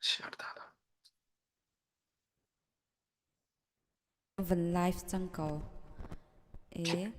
Share ta la. Van live cang ko. E.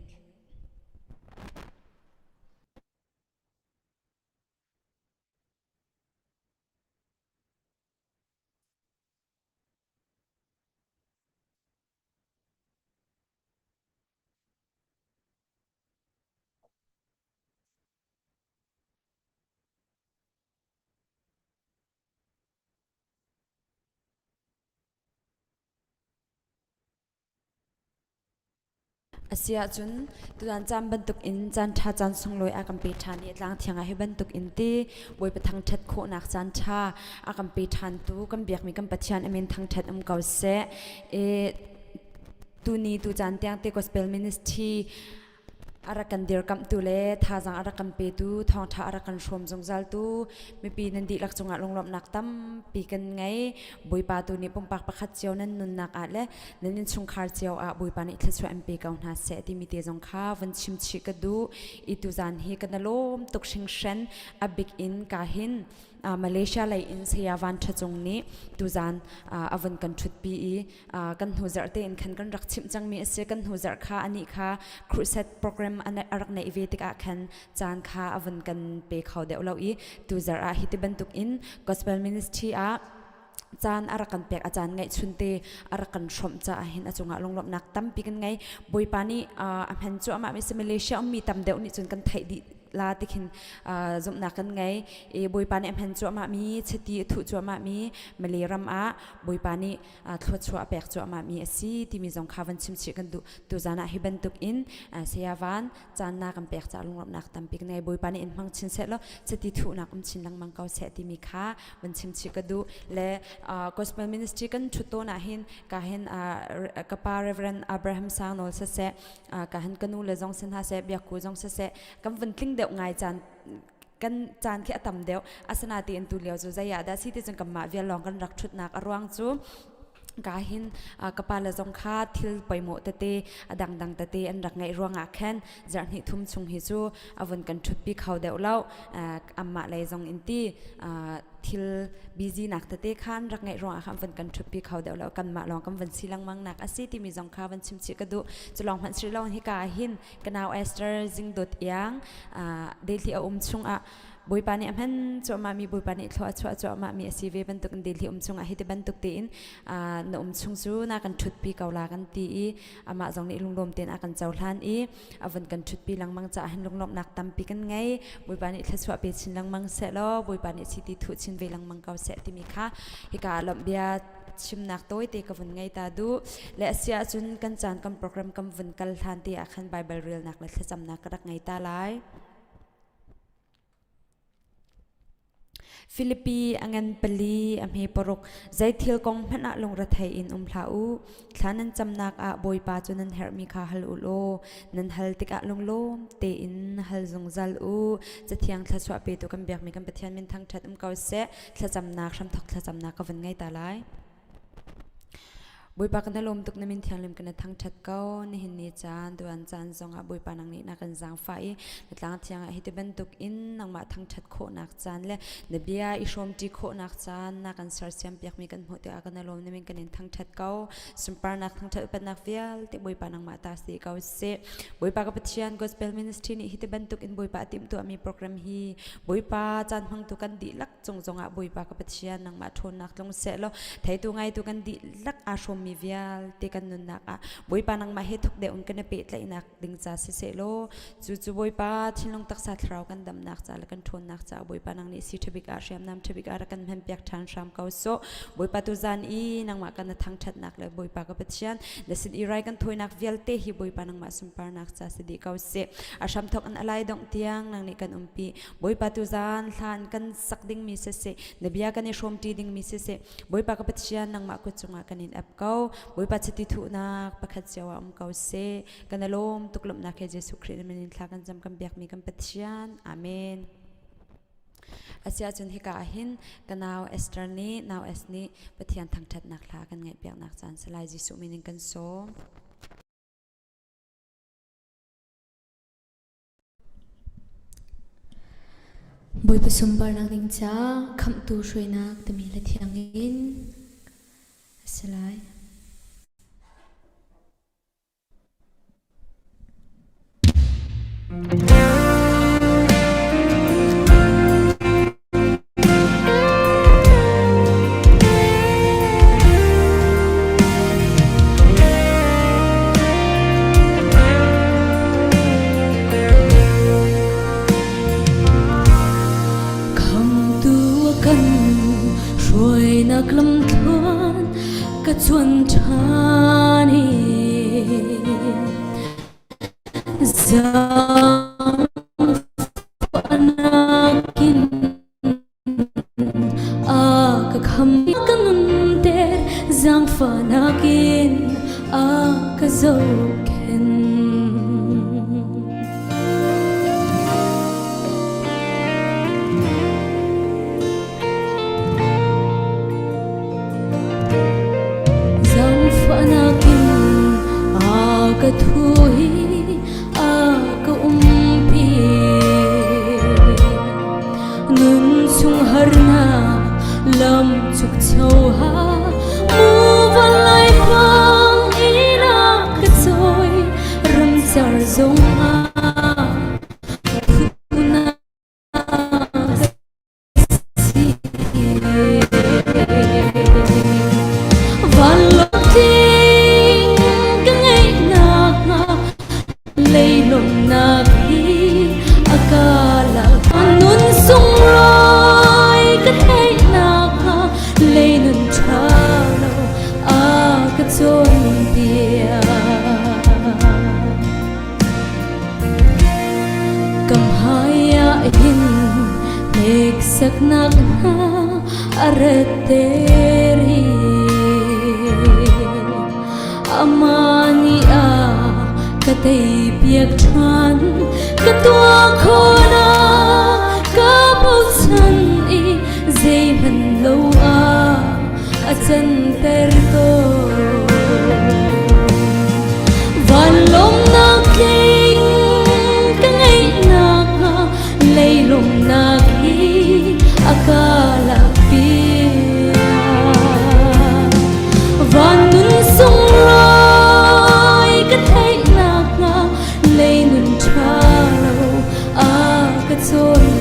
A si ahcun tutan caan bantuk in caan ṭha caan sunglawi a kan pe ṭhan i tlang thiang ah hi bantuk in ti Bawipa thangṭhat khawhnak caan ṭha a kan pe ṭhantu kan biakmi kan Pathian a min thangṭhat um ko seh. E, tuni tu caan tiang te gospel ministry a rak kan dirkamhtu le thazaang a rak kan petu thawngṭha a rak kan hrawm zungzaltu mipi nan dihlak cungah lunglawmhnak tampi kan ngei Bawipa tu nih pumpak pakhat cio nan nunnak ah le nan innchungkhar cio ah Bawipa nih thluachuah in pe ko hna seh timi te zong kha van chim chih ka duh i tuzaan hi kan lawm tuk hringhran a bik in ka hin Malaysia lei in Saya Van Tha Cung nih tuzaan a vun kan ṭhutpi i kan hnu zarh tein khan kan rak chimh cangmi a si kan hnu zarh kha anih kha crusade program a rak neih ve tikah khan caan kha a vun kan pe kho deuh lo i tuzarh ah hi ti bantuk in gospel ministry ah caan a rak kan pek a caan ngaih chun te a rak kan hrawmh caah hin a cungah lunglawmhnak tampi kan ngei bawipa nih a hman cu amah mi si Malaysia ummi tam deuh nih cun kan theih dih la tikhin zumhnak kan ngei i bawipa nih a hman cuahmah mi chiti a thuh cuahmah mi Malay ram ah bawipa nih thluachuah a pek cuahmah mi a si timi zong kha van chim chih kan duh tuzan ah hi bantuk in saya van caan na kan pek ca lunglawmhnak tampi kan ngei bawipa nih in hmang chin seh law chiti thuhnak um chin lengmang ko seh timi kha van chim chih ka duh le gospel ministry kan thut tawn ah hin ka hin ka pa Reverend Abraham Sang Nawl siseh ka han ka nu le zong sin ha seh biakku zong siseh kan vun tling deuh ngai caan kan caan khi a tam deuh asana ti in tu lio cu zei ah dah si ti cun kanmah vial lawng kan rak thutnak a ruang cu ka hin ka pa le zong kha thil poimawh tete a dangdang tete an rak ngeih ruangah khan zarhhnih thum chung hi cu a vun kan ṭhutpi kho deuh lo amah lei zong in ti thil busy nak tete khan rak ngeih ruangah khan van kan ṭhutpi kho deuh lo kanmah lawng kan van si lengmang nak a si timi zong kha van chim chih ka duh cu lawng hmanh si lo hika ah hin ka nau Esther Zingdawt Iang Delhi a um chungah Bawipa nih a hman cuahmah mi Bawipa nih thlua a chuah cuahmah mi a si ve bantuk in Delhi um chungah hi ti bantuk tein na um chung cu na kan ṭhutpi ko la kan ti i amah zong nih lunglawm tein a kan cohlan i a vun kan ṭhutpi lengmang caah hin lunglawmhnak tampi kan ngei Bawipa nih thluachuah pe chin lengmang seh law Bawipa nih chiti thuh chin ve lengmang ko seh timi kha hika ah lawmh bia chimnak tawite ka vun ngei ta duh le a si ahcun kan caan kan program kan vun kal hlan te ah khan Bible relnak le thlacamnak ka rak ngei ta lai. Filipi a ngan pali a hme paruk zeithil kong hmanh ah lungrethei in um hlah u thla nan camnak ah Bawipa cu nan herhmi kha hal u law nan hal tikah lunglawm tein hal zungzal u cathiang thluachuah petu kan biakmi kan Pathian min thangṭhat um ko seh thlacamnak hramthok thlacamnak ka vun ngei ta lai. Bawipa kan lawm tuk na min thianghlim kan thangṭhat ko nihin ni caan tuan caan zongah Bawipa nang nih na kan zaangfah i na tlang thiang ah hiti bantuk in nangmah thangṭhat khawhnak caan le na bia i hrawmṭi khawhnak caan na kan sersiam piakmi kan hmuh tikah kan lawm na min kan in thangṭhat ko sunparnak thangṭhat upatnak vialte Bawipa nangmah ta si ko seh Bawipa ka Pathian Gospel Ministry nih hiti bantuk in Bawipa a timhtuahmi program hi Bawipa caan hmangtu kan dihlak cung zongah Bawipa ka Pathian nangmah ṭhawnnak tlung seh law theitu ngaitu kan dihlak aa hrawmmi vialte kan nunnak ah Bawipa nangmah he thuk deuh in kan i pehtlaihnak ding ca siseh law cu cu Bawipa thinlung taksa thlarau kan damnak ca le kan ṭhawnnak ca Bawipa nang nih si ṭhabik ah hriamnam ṭhabik ah rak kan hmanpiak ṭhan hram ko sawh Bawipa tuzan i nangmah kan na thangṭhatnak le Bawipa ka Pathian na sin i rai kan thawinak vialte hi Bawipa nangmah sunparnak ca si dih ko seh a hramthok in a lai dongh tiang nang nih kan umpi Bawipa tuzaan hlan kan sak dingmi siseh, na bia kan i hrawmṭi dingmi siseh, Bawipa ka Pathian nangmah kut cungah kan in ap ko. Bawipa chiti thuhnak pakhat cio ah um ko seh. Kan i lawm tuk lawmhnak he Jesuh Khrih na min in thla kan cam kan biakmi kan Pathian. Amen. Asiahcun hika ah hin ka nau Esther nih nau Es nih Pathian thangṭhatnak hla kan ngaihpiaknak caan salai Jesuh min in kan sawm. Bawipa sunparnak ding ca khamhtu hruainak timi hla thiang in a si lai. Khamtu a kan hruainak lamthluan ka cuan ṭhan i zaangfahnak in a ka kham ka nunter zaangfahnak in a ka zohkhenh. Zaangfahnak in a ka thuhi a ka umpi. Nun chung harnak lam chukcho ha mu van lai pang ina ka chawi ramcar zong ah phuna Vanlawng tling ka ngeihnak hnga leilawmnak hi a ka lak. Nun sunglawi ka theihnak hnga leinun ṭha lo a ka cawnpiak. Ka hmai ah hin hneksaknak hna a ratter i amah nih a ka teipiak ṭhan. Ka tuah khawhnak ka bochan i zeihmanh lo ah a canter tawn. Vanlawmnak tling ka ngeihnak hnga leilawmnak hi a ka lakpiak. Van nun sunglawi ka theihnak hnga leinun ṭha lo a ka cawnpiak.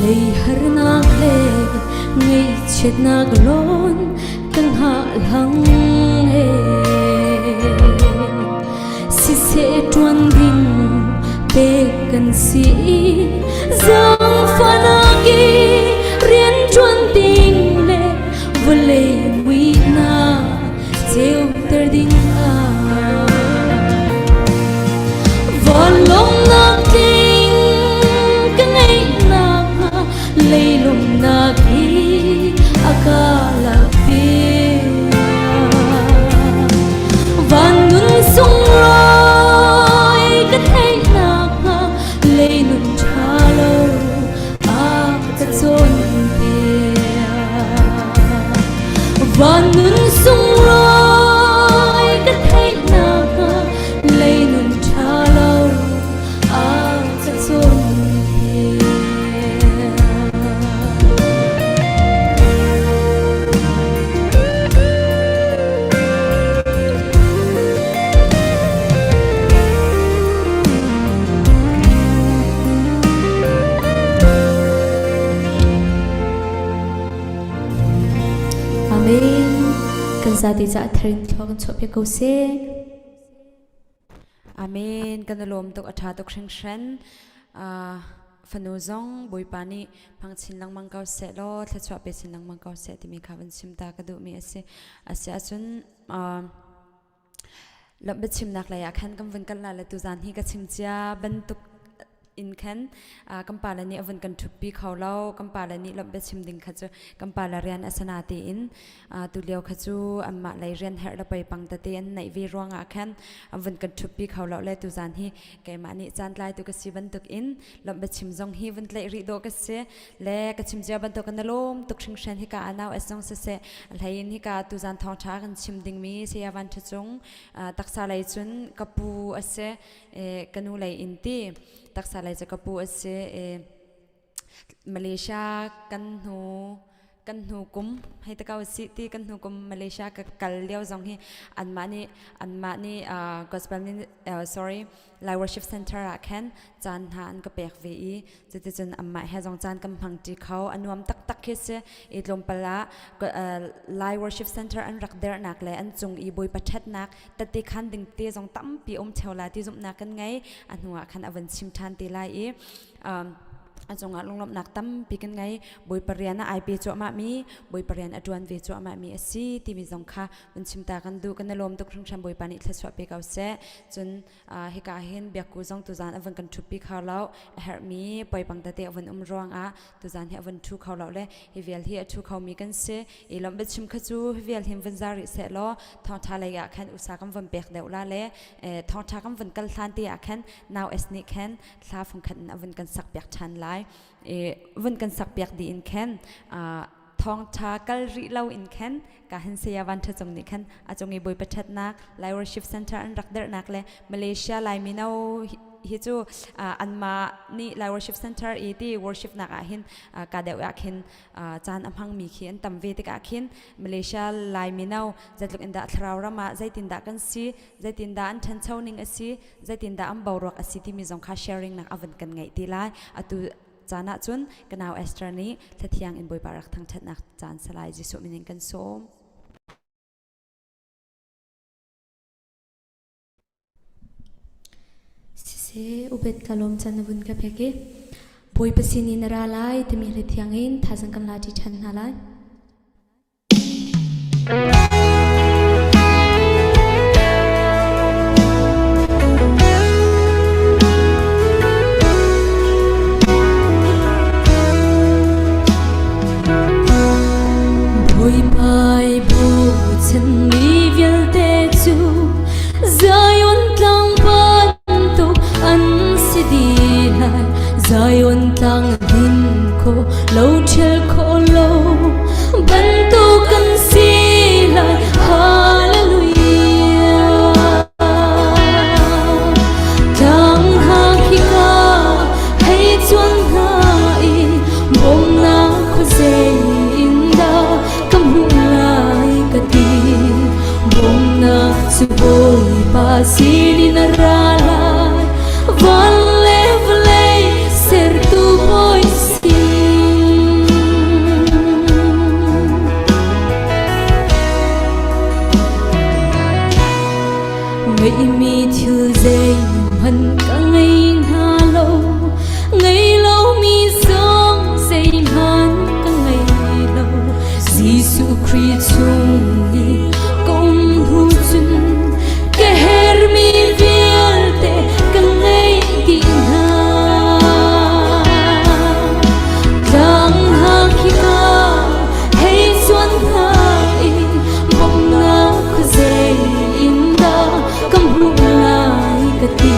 Lei harnak le ngaihchiatnak lawn kan hngahhlang he siseh ṭuan ding pek kan si zaangfahnak i rian ṭuan ding le vawlei muihnak ceuter ding ah vanlawngnak tling ka ngeihnak hnga leilawmnak hi a ka lakpiak. Van nun sunglawi ka theihnak hnga leinun ṭha lo a ka cawnpiak. Van nun sunglawi ka theihnak hnga leinun ṭha lo a ka cawnpiak. Amen. Kan zate ca tharin thluak kan chuah piak ko seh. Amen. Kan i lawm tuk a ṭha tuk hringhran. Fanu zong Bawipa nih hmang chin lengmang ko seh law thluachuah pe chin lengmang ko seh timi kha van chim ta ka duhmi a si. A si ahcun lawmh biachimnak lei ah khan kan vun kal la le tuzaan hi ka chim cia bantuk. in khan kan pale nih a vun kan ṭhutpi kho lo. Kan pale nih lawmh biachim ding kha cu kan pale rian a sana tiin tu lio kha cu anmah lei rian herh le poipang tete an neih ve ruangah khan an vun kan ṭhutpi kho lo le tuzan hi keimah nih caan tlaitu ka si bantuk in lawmh biachim zong hi vun tlaih rih dawh ka si le ka chim cia bantuk na lawm tuk hringhran. Hika ah nau es zong siseh, a hlei in hika tuzan thawngṭha kan chim dingmi Saya Van Ṭha Cung, taksa lei cun ka pu a si, ka nu lei in ti taksa lei cu ka pu a si. Malaysia kan hnu kan hnu kum hei te ko si ti kan hnu kum Malaysia ka kal lio zong hi anmah nih gospel, sorry, Lai Worship Center ah khan caan hna an ka pek ve i cuticun anmah he zong caan kan hmang ṭi kho. A nuam taktak khi si i tlawmpal ah Lai Worship Center an rak derhnak le an cung i Bawipa ṭhatnak tette khan ding te zong tampi um ṭheo la ti zumhnak kan ngei. A hnu ah khan a van chim ṭhan te lai i a cungah lunglawmhnak tampi kan ngei. Bawipa rian ah ai pe cuahmah mi, Bawipa rian a ṭuan ve cuahmah mi a si timi zong kha van chim ta kan duh. Kan i lawm tuk hringhran. Bawipa nih thluachuah pe ko seh. Cun hika hin biakku zong tuzan a van kan ṭhutpi kho lo. A herhmi poipang tete a van um ruangah tuzan hi a van ṭhu kho lo le hi vial hi a ṭhu khomi kan si i lawmh biachim kha cu hi vial hin van za rih seh law thawngṭha lei ah khan usa kan van pek deuh la le thawngṭha kan van kal hlan te ah khan nau es nih khan thla fungkhat in a vun kan sak piak ṭhan lai i vun kan sak piak dih in khan thawngṭha kal rih lo in khan ka hin Saya Van Ṭha Cung nih khan a cung i Bawipa ṭhatnak Lai Worship Center an rak derhnak le Malaysia Lai mino hi cu anmah nih Lai Worship Center i ti worship nak ah hin ka deuh ah khin caan a hmangmi khi an tam ve tikah khin Malaysia Lai mino zeitluk in dah thlarau ram ah zeitindah kan si, zeitindah an ṭhancho ning a si, zeitindah an boruak a si timi zong kha sharing nak a van kan ngeih ti lai. Atu caan ah cun ka nau Esther nih thlathiang in Bawipa rak thangṭhatnak caan salai Jesuh min in kan sawm. Siseh, upet ka lawm chan na vun ka pek i Bawipa sin in na ra lai timi hlathiang in thazang kan la ṭi ṭhan hna lai. Bawipa i bochanmi vialte cu Zion tlang bantuk an si dih lai. Zion tlang din kho lo, ṭhial kho lo bantuk an si lai. Hallelujah. Tlang hna khi ka hei chuan hna i bawmnak khuazei in dah ka hmuh lai ka ti. Bawmnak cu Bawipa sinin a ra lai, van le vawlei sertu Bawi sin. Ngeihmi thil zeihmanh ka ngei hna lo, ngei lomi zong zeihmanh ka ngei lo. Jesuh Khrih chung i ka um hnu cun ka herhmi vialte ka ngei dih hna. Tlang hna khi ka hei cuan hna i bawmhnak khuazei in dah ka hmuh lai ka ti.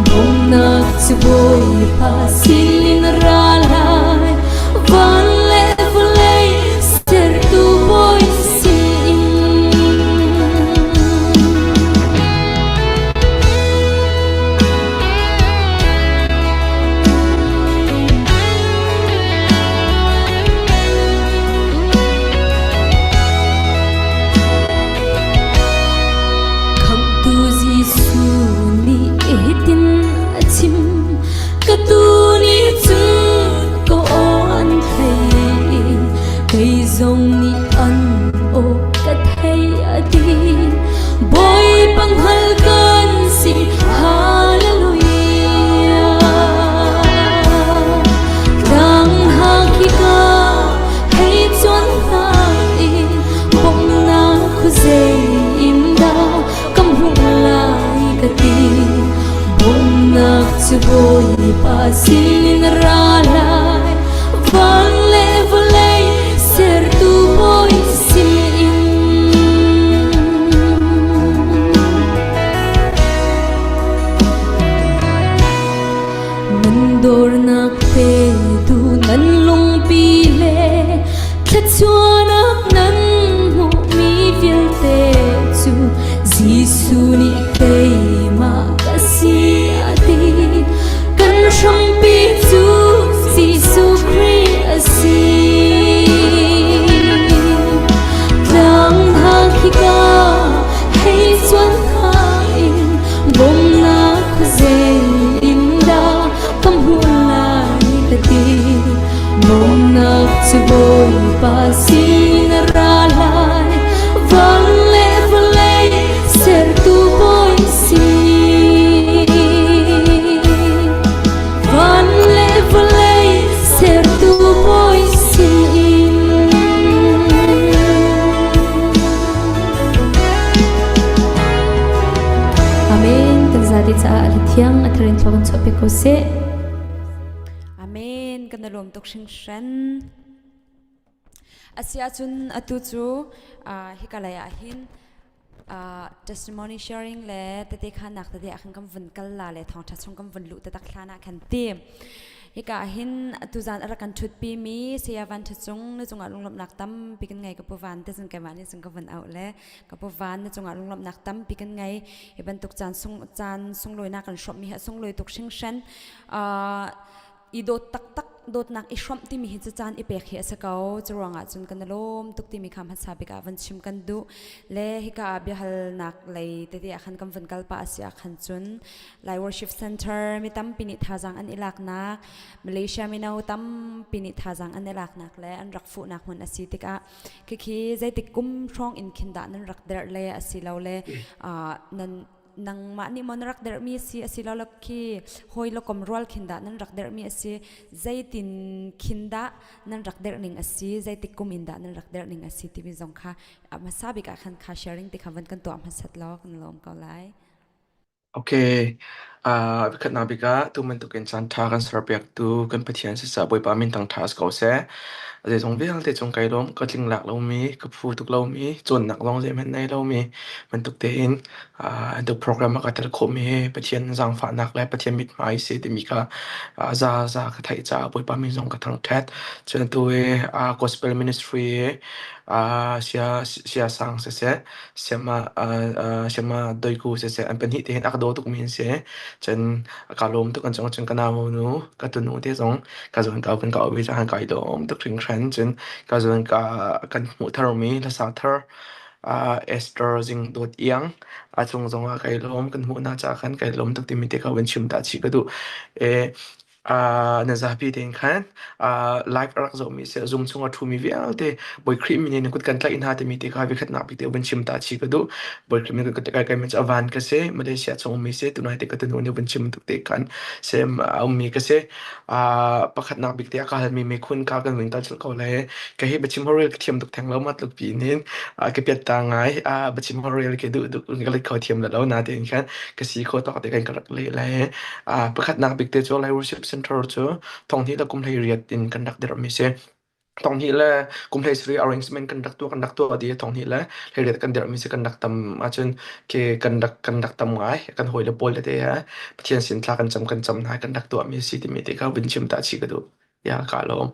Bawmhnak cu Bawipa sinin a ra lai, van le vawlei sertu Bawi sinin. Khamhtu Jesuh nih hitin a chim, ka tu nih cun. Sin ra lai van le vawlei sertu Bawi sin in. Nan dawrnak petu nan lungpi le thluachuahnak nan hmuhmi vialte cu Jesuh nih keimah ka si a ti. Kan hrampi cu Jesuh Khrih a si. Tlang hna khika hei cuan hna in bawmnak khuazei in dah ka hmuh lai ka ti. Bawmnak cu Bawipa sin a ra lai. Van le vawlei sertu Bawi si. Van le vawlei sertu Bawi sin. Amen. Kan zati caah a thiang a tharin thlo kan chuah pe ko seh. Amen. Kan i lawm tuk hringhran. Asiahcun atu cu hika lei ah hin testimony sharing le tete khannak tete ah khan kan vun kal la le thawngṭha chung kan vun luh taktak hlan ah khan ti. Hika ah hin tuzan a rak kan ṭhutpi mi Saya Van Ṭha Cung na cungah lunglawmhnak tampi kan ngei ka pu Van te cun keimah nih cun ka vun auh le ka pu Van na cungah lunglawmhnak tampi kan ngei. Hi bantuk caan sung caan sunglawinak kan hrawmh mi hi a sunglawi tuk hringhran. I dawt taktak dawtnak i hrawmh timi hi cu caan i pek hi a si ko. Cu ruangah cun kan i lawm tuk timi kha hmasa bik ah van chim kan duh. Le hika ah biahalnak lei tete ah khan kan vun kal pah a si ah khan cun Lai Worship Center mi tampi nih thazaang an i laknak Malaysia mino tampi nih thazaang an i laknak le an rak fuhnak hmun a si tikah khikhi zeitik kum hrawng in khin dah nan rak derh le asilole nan nangmah nih maw na rak derhmi a si asilole khi hawi le kom rual khin dah nan rak derhmi a si zeitin khin dah nan rak derh ning a si zeitik kum in dah nan rak derh ning a si timi zong kha hmasa bik ah khan kha sharing ti kha van kan tuah hmasat law kan lawm ko lai. Okay. Khatnak bik ah tu bantukin caan ṭha kan serpiaktu kan Pathian siseh Bawipa min thangṭha si ko seh. Zeizong vialte cung kai lawm, ka tling lak lomi, ka phu tuk lomi, cawnnak zong zeihmanh nei lomi bantuk tein tu program ah ka tel khawhmi hi Pathian zaangfahnak le Pathian mithmai si timi kha za za ka theih caah Bawipa min zong ka thangṭhat. Cun atu hi Gospel Ministry hi sia sang siseh, siama doiku siseh an pahnih te hin a ka daw tukmi an si. Cun ka lawm tuk an cung cun ka nau nu ka tunu te zong ka zawn ka kan ka obi cang kai lawm tuk hringhran cun ka zawn ka kan hmuh tharmi hlasa thar Esther Zing Dawt Iang a cung zong ah kai lawm kan hmuh na ca khan kai lawm tuk timi te kha van chim ta chi ka duh e na zapi tein khan live a rak zohmi si Zoom chung a ṭhumi vialte Bawi Khrih min in kut kan tlaih hna timi te kha vikhatnak bik te van chim ta chi ka duh. Bawi Khrih min kut kai kai cu avan ka si Malaysia chung ummi si tunai te ka tunu nih van chim tuk te khan sem a ummi ka si. Pakhatnak bik te a ka halmi mikhun ka kan vun tal ko le ka hi bachim horel ka thiam tuk theng lo ma tluk pi nin ka piat ta ngai bachim horel ke duh duh ka let kho thiam lo na tein khan ka si kho tok te kan ka rak le le Pakhatnak bik te cu Lai Worship Center cu thonghnih le kum 18 in kan rak dirhmi si. Thonghnih le kum 17 arrangement kan rak tuah ti thonghnih le 18 kan dirhmi si kan rak tam ahcun ke kan rak tam ngai kan hawile pawl tete he Pathian sin thla kan cam hna kan rak tuahmi si timi te kha vun chim ta chi ka duh. Ya ka lawm.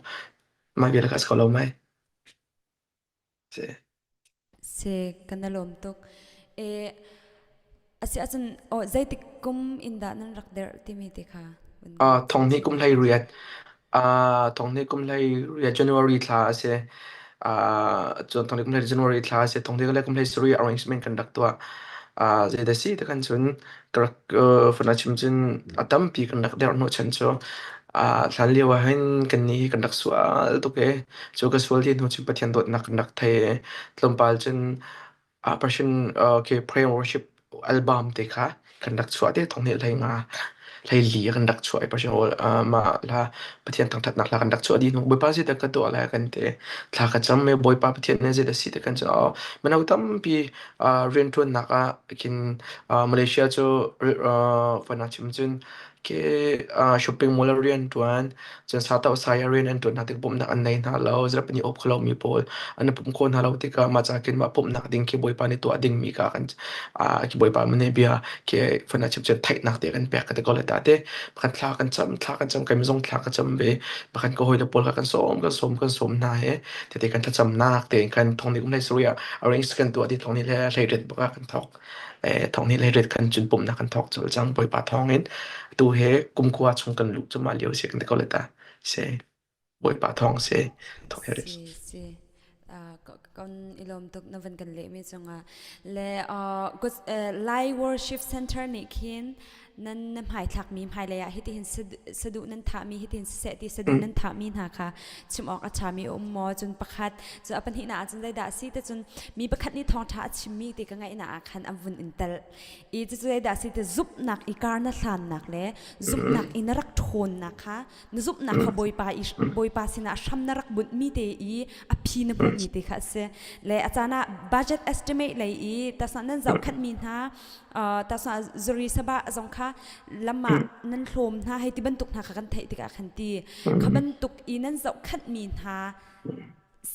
Mai bia ka ko lo mai. Si. Si kan i lawm tuk. E asi ahcun oh zeitik kum in dah nan rak derh timi te kha vun kan chim Thonghnih chih. kum 18 thonghnih kum 18 January thla a si. Cun thonghnih kum 18 January thla a si. Thonghnih le kum 17 arrangement kan rak tuah. Zeidah si ti kan cun ka rak fana chim cun a tampi kan rak derh hnawhchan cu hlan lio ah hin kannih hi kan rak sual tuk i cu ka sual ti hnu cun Pathian dawtnak kan rak thei i tlawmpal cun Persian okay, prayer worship album te kha kan rak chuah te thong nih hlei nga hlei li kan rak chuah i Persian mah hla Pathian thangthatnak hla kan rak chuah dih hnu Bawipa zeidah ka tuah lai kan ti thla ka cam i Bawipa Pathian nih zeidah si ti kan cu mino tampi rianṭuannak ah khin Malaysia cu fana chim cun Ke shopping mall ah rian ṭuan, cun sa sai ah rian an ṭuan hna tik bawmhnak an nei hna lo. Zarhpini off kho lomi pawl an i pumh khawh hna lo tikah mah ca khin mah pumhnak ding khi Bawipa nih tuah dingmi kha kan khi Bawipa nih bia khi fana chimchin theihnak te kan pek ka ti ko le ta te. Pakhat thla kan cam, thla kan cam, keimah zong thla ka cam ve. Pakhat ka hawile pawl kha kan sawm, kan sawm, kan sawm hna he. Tete kan thlacamnak tein khan thong nih um hlei suri ah arrange kan tuah ti thong nih le hlei ret bak ah kan thawk. Thong nih hlei ret khan cun pumhnak kan thawk colh cang Bawipa thawng in. Tu he kumkhua chung kan luh cu mah lio si kan ti ko le ta. Si Bawipa thawng si. Thong he Si si. Kan i lawm tuk na van kan lehmi cungah. Le Lai Worship Center nih khin nan na hmaithlakmi hmailei ah hitihin saduh nan thahmi hitihin siseh ti saduh nan thahmi hna kha chim awk a ṭhami a um maw cun pakhat cu a pahnihnak ah cun zeidah a si te cun mi pakhat nih thawngṭha a chimmi ti ka ngaihnak ah khan an vun in tel i cucu zeidah a si te zumhnak i kar na hlannak le zumhnak i na rak ṭhawnnak kha na zumhnak kha Bawipa i Bawipa sinah hram na rak bunhmi te i a phi na hmuhmi te kha a si le a caan ah budget estimate lei i tasna nan zohkhenhmi hna tasna zuri sabah zong kha lam ah nan hlawm hna hei ti bantuk hna kha kan theih tikah khan ti kha bantuk i nan zohkhenhmi hna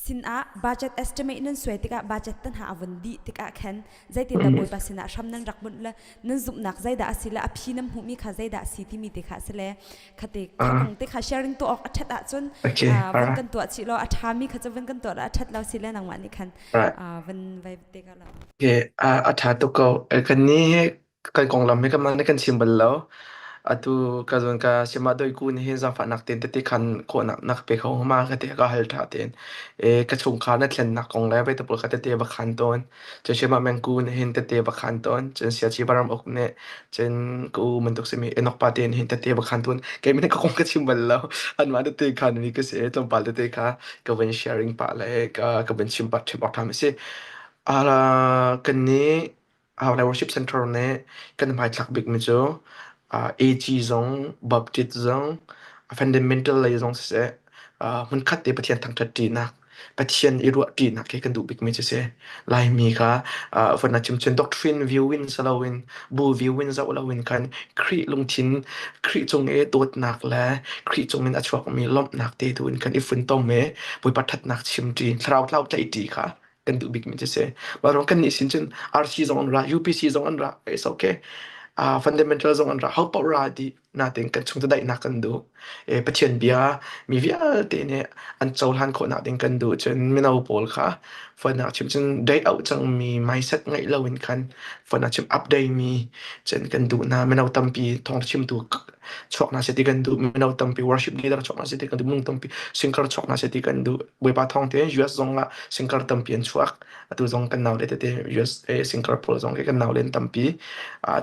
sinah budget estimate nan suai tikah budget tan ha a vun dih tikah khan zeitindah Bawipa sinah hram nan rak bunh le nan zumhnak zeidah a si le a phi nan hmuhmi kha zeidah a si timi te kha a si le khate kha kong te kha sharing tuah awk a ṭhat ahcun Okay, van alright. kan tuah chih law a ṭhami kha cu van kan tuah la a ṭhat lo si le nangmah nih khan Alright. van vai te ka lo. Okay, a ṭha tuk ko. Kan nih kan konglam hi kanmah nih kan chim bal lo. Atu ka zawn ka sima doi ku nih hin zaangfahnak tein tete khan khawhnak na ka pe kho ma ka ti ka hal ṭha tein. E ka chungkhar na thlennak kong le vei pawl kha tete va khan tawn. Cun sima mengku nih hin tete va khan tawn. Cun siaci baram uk nih cun ka u bantuk simi Enoch pa te nih hin tete va khan tawn. Keimah nih ka kong ka chim bal lo. Anmah tete khan mi ka si. Tlawmpal tete kha ka van sharing pah le ka ka van chim pah ṭhim awk ṭha ma si. Kan nih Our Worship Center nih kan hmaithlak bikmi cu AG zong, Baptist zong, fundamental lei zong siseh, hmunkhat te Pathian thangṭhat ṭinak, Pathian i ruah ṭinak hi kan duh bikmi cu si. Laimi kha von ah chimchin doctrine view in si loin, bu view in zoh loin khan Khrih lungthin, Khrih cung i dawtnak le Khrih cung in a chuakmi lawmhnak te tu in kan i funtom i Bawipa ṭhatnak chim ṭi, thlarau tlau tlaih ṭi kha kan duh bikmi cu si. Mah kan nih sin cun RC zong an ra, UPC zong an ra, it's okay. Fundamental zong an ra, ho paoh ra dih natin kan chung daihnak kan duh. E, Pathian bia mi vialte nih an cohlan khawhnak ding kan duh cun mino pawl kha fonak chim cun day out cangmi mindset ngeih loin khan fonak chim update mi cun kan duh hna mino tampi thawng chimtu chuak hna seh ti kan duh mino tampi worship leader chuak hna seh ti kan duh minung tampi singer chuak hna seh ti kan duh Bawipa thawng tein US zong ah singer tampi an chuak atu zong kan nau le tete USA singer pawl zong kan nau len tampi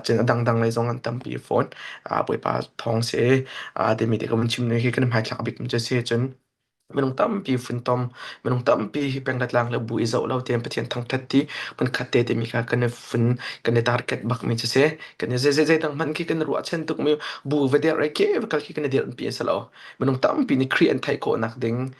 cun a dangdang lei zong an tampi fawn Bawipa thawng si timi te ka vun chim ni hi kan hmaithlak bik mi cu si cun Minung tampi funtom, minung tampi hi peng le tlang le bu i zoh lo tein Pathian thangṭhat ti hmunkhat te timi kha kan i fun kan i target bakmi cu si. Kan i zei zei dang hmanh khi kan i ruahchan tukmi bu va der ai ke va kal khi kan i dirhpi a si lo. Minung tampi nih Khrih an theih khawhnak ding,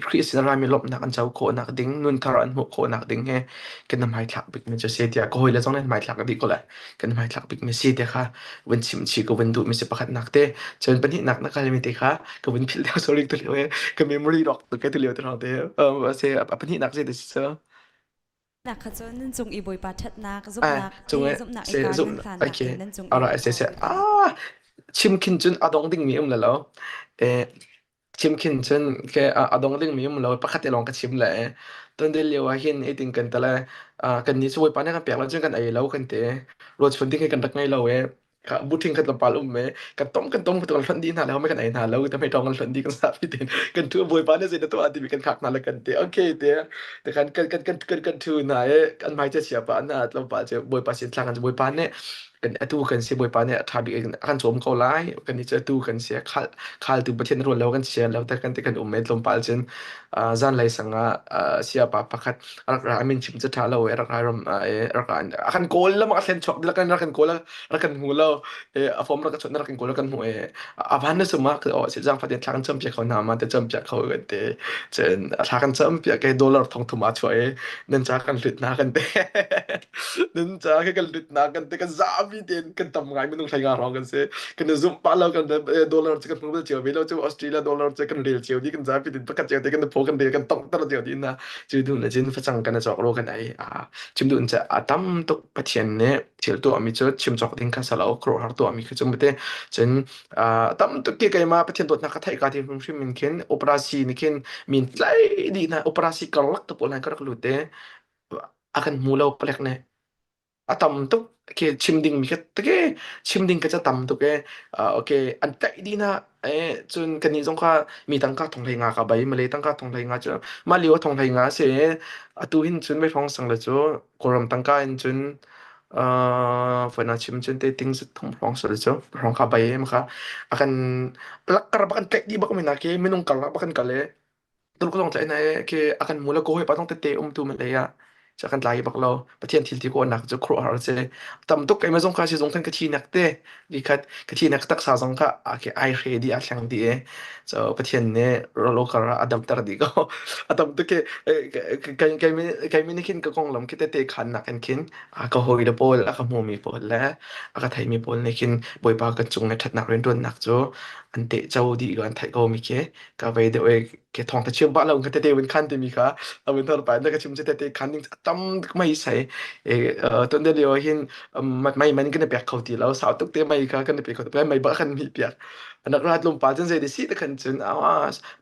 Khrih sin rami lawmhnak an co khawhnak ding, nunthar an hmuh khawhnak ding he kan i hmaithlak bikmi cu si tiah ka hawile zong nih an hmaithlak dih ko lai. Kan hmaithlak bikmi si ti kha vun chim chih ka vun duhmi si pakhatnak te. Cun pahnihnak na kalmi te kha ka vun philh deuh sorry tu lio he ka memory rawk tuk ke tu lio te hrawng te se a pahnihnak se te si so nak kha cu nan cung i Bawipa ṭhatnak ah zumhnak cung ti e zumhnak i se kar zum nan hlannak okay in nan cung i alright se se Bawipa ah chim khin cun a dong ding mi um la lo eh chim khin cun ke a dong ding mi um lo pakhat te lawng ka chim le ton de lio ah hin eating kan tale kan ni chu Bawipa nih kan pek lo cun kan ei lo kan te ruat chun ding hi kan rak ngei lo e buṭhing khat tlawmpal um me kan tom kan tom kan hlonh dih hna le home kan ei hna lo ta mei tong kan hlonh dih kan sa pi tin kan thu bawipa nih zei na tuah timi kan khak hna le kan te okay te te kan kan kan kan kan kan thu hna e kan hmai che chia pa na tlawmpal che bawipa sin thlang kan bawipa nih kan atu kan si bawipa nih a ṭha bik a kan cawm ko lai kan ni cu atu kan si khal khal tu pathian rual lo kan sia lo te kan te kan um me tlawmpal cun zan lei sang ah sia pa pakhat rak ra amin chim cu ṭha lo e rak ra ram e rak ra a kan kawl lam a thlen chuak rak kan rak kan kawl rak kan hmu lo e a form rak ka chawt rak kan kawl rak kan hmu e a van na suma ka o si jang fatin thla kan cam piak kho na ma te cam piak kho kan te chen thla kan cam piak ke dollar thong thum a chuah e nan cha kan hlut na kan te nan cha ke kan hlut na kan te kan zam. zapi tein kan tam ngai minung 15 hrawng kan si. Kan i zumh pah lo kan dollar cu kan hmu bal cio ve lo cu Australia dollar cu kan rel cio dih kan zapi tein pakhat cio te kan phaw kan rel kan tongh ter cio dih na cu duh na cin facang kan i cawk ro kan ei a chim duh in a tam tuk Pathian nih thil tuahmi cu chim cawk ding kha salo khuaruahhar tuahmi kha cu mate cun tam tuk ki keimah Pathian dawtnak ka theih ka ti hrimhrim in khin operasi ni khin min tlai dih na operasi karlak te pawl han ka rak lut te a kan hmu lo palek ne a tam tuk ke chim ding mi ka ke chim ding ka ca tam tuk e okay an tlaih dih na e cun kan nih zong kha mi tangka thong hlei nga ka bai malay tangka thong hlei nga cu mah lio thong hlei nga se atu hin cun mei phong sang le cu Kawlram tangka in cun uh, chim cun te ting thum hrawng sal cu hrawng kha bai em kha a kan lakkar bak kan tlaih dih bak mi na ke minung karlak bak kan kal e tuluk zong tlaih na e ke a kan mula ko he pa tong tete um tu ma le ya cha kan tlai bak lo pathian thil ti ko nak cu khro har che tam tuk kai ma zong kha si zong khan ka thi nak te vi khat ka thi nak taksa zong kha a ke ai hre di a thlang di e so pathian ne rolo kar a dam tar di ko a tam tuk ke kai kai mi kai mi khin ka kong lam khi tete khan nak kan khin a ka hoi le pawl a ka hmu mi pawl le a ka thei mi pawl ne khin boipa kan cung le thatnak rian tuan nak cu an te cho di ko an thai ko mi khi ka vei deuh e ke thong ta chim ba lo ka tete win khan ti mi kha a win thor pa na ka chim che tete khan ding tam mai sai e ton de lio hin mai man kan pek kho ti lo sau tuk te mai kha kan pe kho te mai ba kan mi piak anak rat lum pa chen zei de si te khan chun awa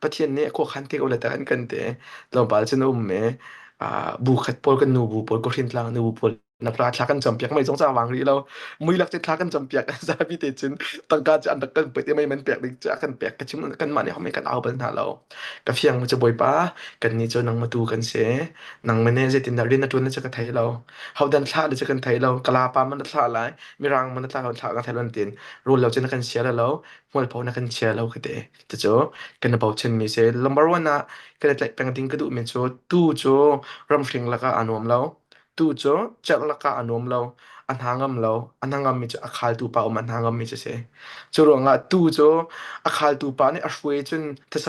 pathian ne kho khan te ko le ta kan kan te tlawmpal cun a um i bu khat pawl kan nu bu pawl ka hrin tlang nu bu pawl na pra thla kan campiak mei zong ca wang rih lo mui lak cu thla kan campiak zapi te cun tangka cu an rak kan pek i mei man pek ding cu a kan pek ka chim kan mah nih homei kan au bal hna lo ka fiang cu bawipa kan ni cu nang matu kan si nang mene zeitin dah rian na tuan na cu ka thei lo hodan thla le cu kan thei lo kala pa man na thla lai mirang man na thla thla ka thei lo tin rul lo cu na kan sia lo hmualpho na kan chia lo ka te Cucu kan i bochanmi si. Number one ah kan i tlaih peng ding ka duhmi cu tuu cu ramhring lakah aa nuam lo. Tuu cu cerh lakah aa nuam lo. A hna ngam lo. A hna ngammi cu a khaltu pa um a hna ngammi cu si. Cu ruangah tuu cu a khaltu pa nih a hruai cun these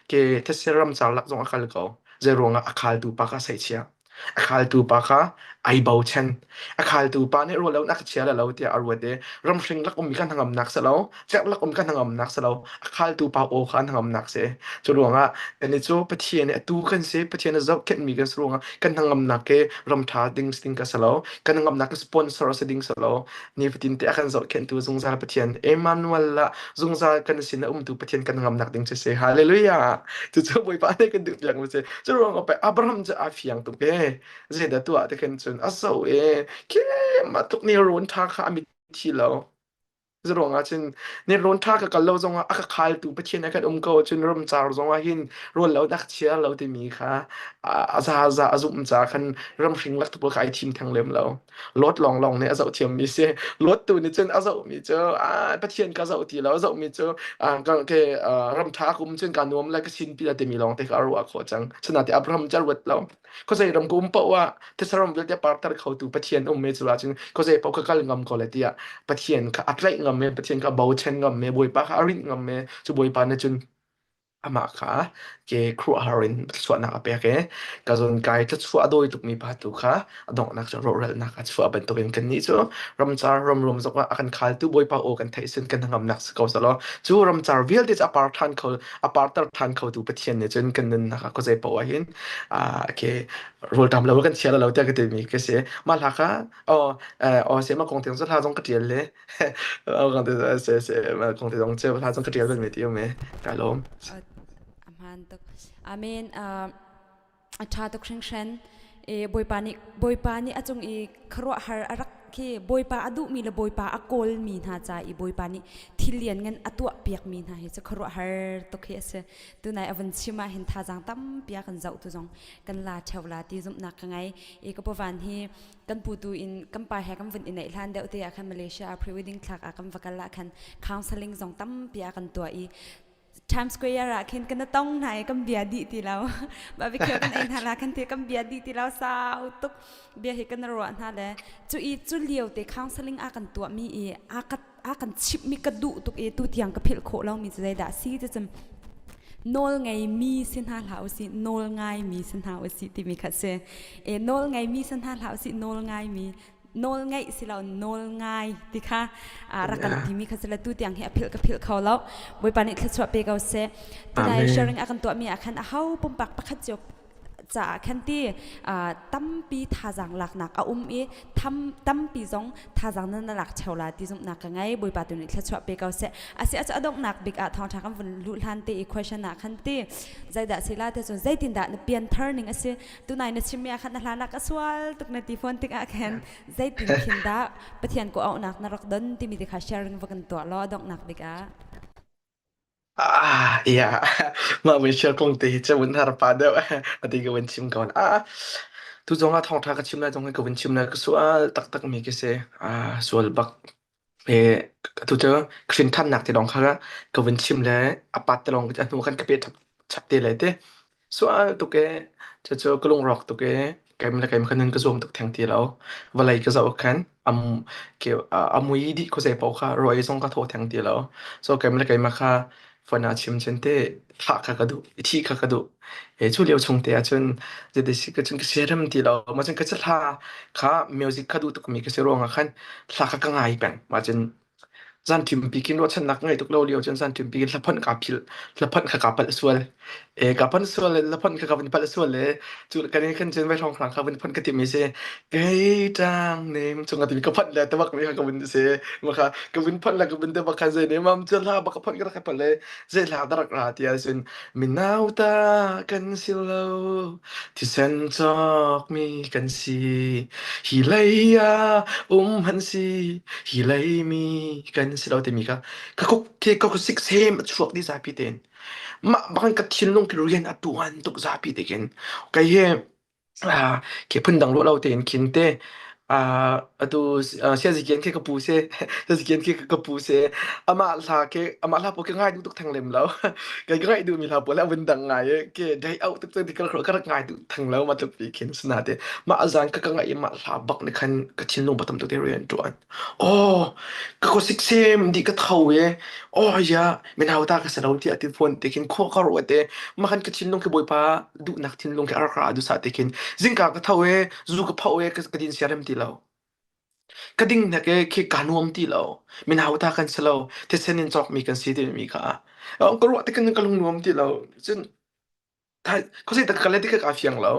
ke these ramcar lak zong a kal ko. Zei ruangah a khaltu pa kha seihchiah. A khaltu pa kha ai bochan. A khaltu pa nih ruah lo in a ka chia lo tiah a ruat i ramhring lak ummi kha hnangamnak si lo, cerh lak um kha hnangamnak si lo, a khaltu pa aw kha hnangamnak si. Cu ruangah kan i cu Pathian nih atu kan si, Pathian a zohkhenhmi kan si ruangah kan hnangamnak ke ram ṭha ding ding ka si lo, kan hnangamnak ke sponsor si ding si lo. Nifatin te a kan zohkhenhtu zungzal Pathian Emmanuel lah zungzal kan sin a umtu Pathian kan hnangamnak ding cu si. Hallelujah! Cucu Bawipa nih kan duh piak mi si. Cu ruangah pei Abraham cu aa fiang tuk e. Zeidah tuah ti khin cun a zoh e. Khi mah tluk ni rawn ṭha kha a mit thi lo. Zuruang ah cun ni rawn ṭha ka kal lo zongah a ka khaltu Pathian a kan um ko cun ramcar zongah hin rawl lo dak chia lo timi kha a za za a zumh ca khan ramhring lak tu pawl kha ai thim theng lem lo. Lot lawnglawng nih a zoh thiammi si. Lot tu nih cun a zohmi cu ah Pathian ka zoh ti lo, a zohmi cu ah ka ke ram ṭha ka um cun kaa nuam lai ka sin pi timi lawng te kha a ruah khawh cang. Sinain Abraham cu a ruat lo. Khuazei ram ka um paoh ah thasaram vialte parter khotu Pathian um me cu ahcun khuazei paoh ka kal ngam ko lai tiah Pathian kha a tlaih ngam me, Pathian kha a bochan ngam me, Bawipa kha a rinh ngam me. Cu Bawipa nih cun amah kha ke khuaruahhar in thluachuahnak a pek i ka zawn kai thluachuah a dawi tukmi pa tu kha a donghnak cu rawhralnak a chuah bantukin kannih cu ramcar ramrum zongah a kan khaltu Bawipa aw kan theih sin kan hnangamnak si ko selaw cu ramcar vialte cu a par ṭhan kho a parter ṭhan khotu Pathian nih cun kan nunnak ah khuazei paoh ah hin ke rawlṭam lo kan chia lo tiah ka timi ka si mah hla kha aw aw se ma kong tiang cu hla zong ka ṭial le Aman tuk. Amen. A ṭha tuk hringhran. E Bawipa nih Bawipa nih a cung i khuaruahhar a rak khi Bawipa a duhmi le Bawipa a kawlmi hna ca i Bawipa nih thil lian ngan a tuah piakmi hna hi cu khuaruahhar tuk hi a si. Tunai a vun chim ah hin thazaang tampi a kan zoh tu zong kan la ṭheo la ti zumhnak ka ngei. E ka pavan hi kan pu tu in kan pa he kan vun i neih hlan deuh te ah khan Malaysia ah pre-wedding thlak ah kan va kal ah khan counseling zong tampi ah kan tuah i Times Square ah khin kan tong hna i kan bia dih ti lo barbecue kan ei hna la kan ti kan bia dih ti lo sau tuk bia hi kan ruah hna le cu i cu lio te counseling a kan tuah mi i a ka a kan chimh mi ka duh tuk i tu tiang ka philh khawh lo mi cu zeidah si ti cun nawl ngei mi si hna hlah usih nawl ngai mi si hna usih timi kha si e nawl ngei mi si hna hlah usih nawl ngai mi. Nawl ngeih si lo nawl ngai ti kha rak kan timi kha sila tu tiang hi a philh ka philh kho lo. Bawipa nih thluachuah pe ko seh. Tunai sharing a kan tuahmi ah khan aho pumpak pakhat cio caah khan ti tampi thazaang laknak a um i tham tampi zong thazaang nan lak cheu la ti zumhnak ka ngei. Bawipa tu nih thluachuah pe ko seh. Asi a donghnak bik ah thawngtha kan vun luh hlan te i question ah khan ti zeidah si la te cun zeitindah na pianthar ning a si? Tunai na chimmi ah khan na hlan ah ka sual tuk na ti fawn tikah khan zeitin khin dah Pathian ko auhnak na rak don timi te kha sharing va kan tuah law donghnak bik ah. Ah, yeah. Mah mun share kong te hi cu mun har pa deuh. Ati ka vun chim ko. Ah, tu zong ah thawngtha ka chim lai zong hi ka vun chim lai ka sual taktak mi ka si. Ah, sual bak. E, tu cu hrin thannak te lawng kha ka vun chim le a pat te lawng a hnu khan ka pe chap te lai te. Sual tuk e, cucu ka lungrawk tuk e, keimah le keimah khan nun ka zuam tuk theng ti lo. Vawlei ka zoh khan am ke a mui dih khuazei paoh kha rawi zong ka thaw theng ti lo. So keimah le keimah kha phone ah chim cun te thah kha ka duh, i thih kha ka duh. E cu lio chung te ahcun zeiti ka cun ka siarem ti lo. Mah cun ka hla kha music kha duh tukmi ka si ruangah khan hla kha ka ngai peng. Mah cun Zanṭimpi khin ruahchannak ka ngeih tuk lo lio cun zanṭimpi khin hlaphon kaa philh. Hlaphon kha kaa palh sual. E, kaa phon sual le hlaphon kha ka vun palh sual le cu kan in khan cun vai hrawnghrang kha vun phon ka timh mi si. Kei ṭang nem cung a timi ka phon le tabak mi kha ka vun si. Ma kha ka vun phon le ka vun tabak kha zei ne mam cu hla bak ka phon ka rak phon le zei hla da rak ra ti ahcun minau ta kan si lo thisen cawk mi kan si hi lei ah um han si hi leimi kan si lo timi kha ka kuk khi ka sik sem a chuak dih zapi tein mah bang ka thinlung khi rian a tuan tuk zapi te khin kai he ah khi phun dang lo lo tein khin te ah atu siazikian khi ka pu se siazikian khi ka pu se amah hla khi amah hla pawl khi ngai duh tuk theng lem lo kai ka ngaih duh mi hla pawl a vun dang ngai e ke dai au tuk cang ti ka ka rak ngai duh theng lo ma tluk pi khin sina te mah zan ka ka ngaih mah hla bak ni khan ka thinlung patam tuk te rian tuan Oh, ka khuasik sem dih ka tho e. Oh ya, min hau ta ka si lo tiah ti phone te khin khua ka ruat e. Mah khan ka thinlung khi Bawipa duhnak thinlung khi a rak ra dusa te khin zingka ka tho e, zu ka pho e, ka, ka din siarem ti lo. Ka ding nek e khi ka nuam ti lo. Min hau ta kan si lo. Thisen in cawk mi kan si ti mi kha. Oh, ka ruah te kan ka lung nuam ti lo. Cun Khuazei tak ka kal ti kha kaa fiang lo.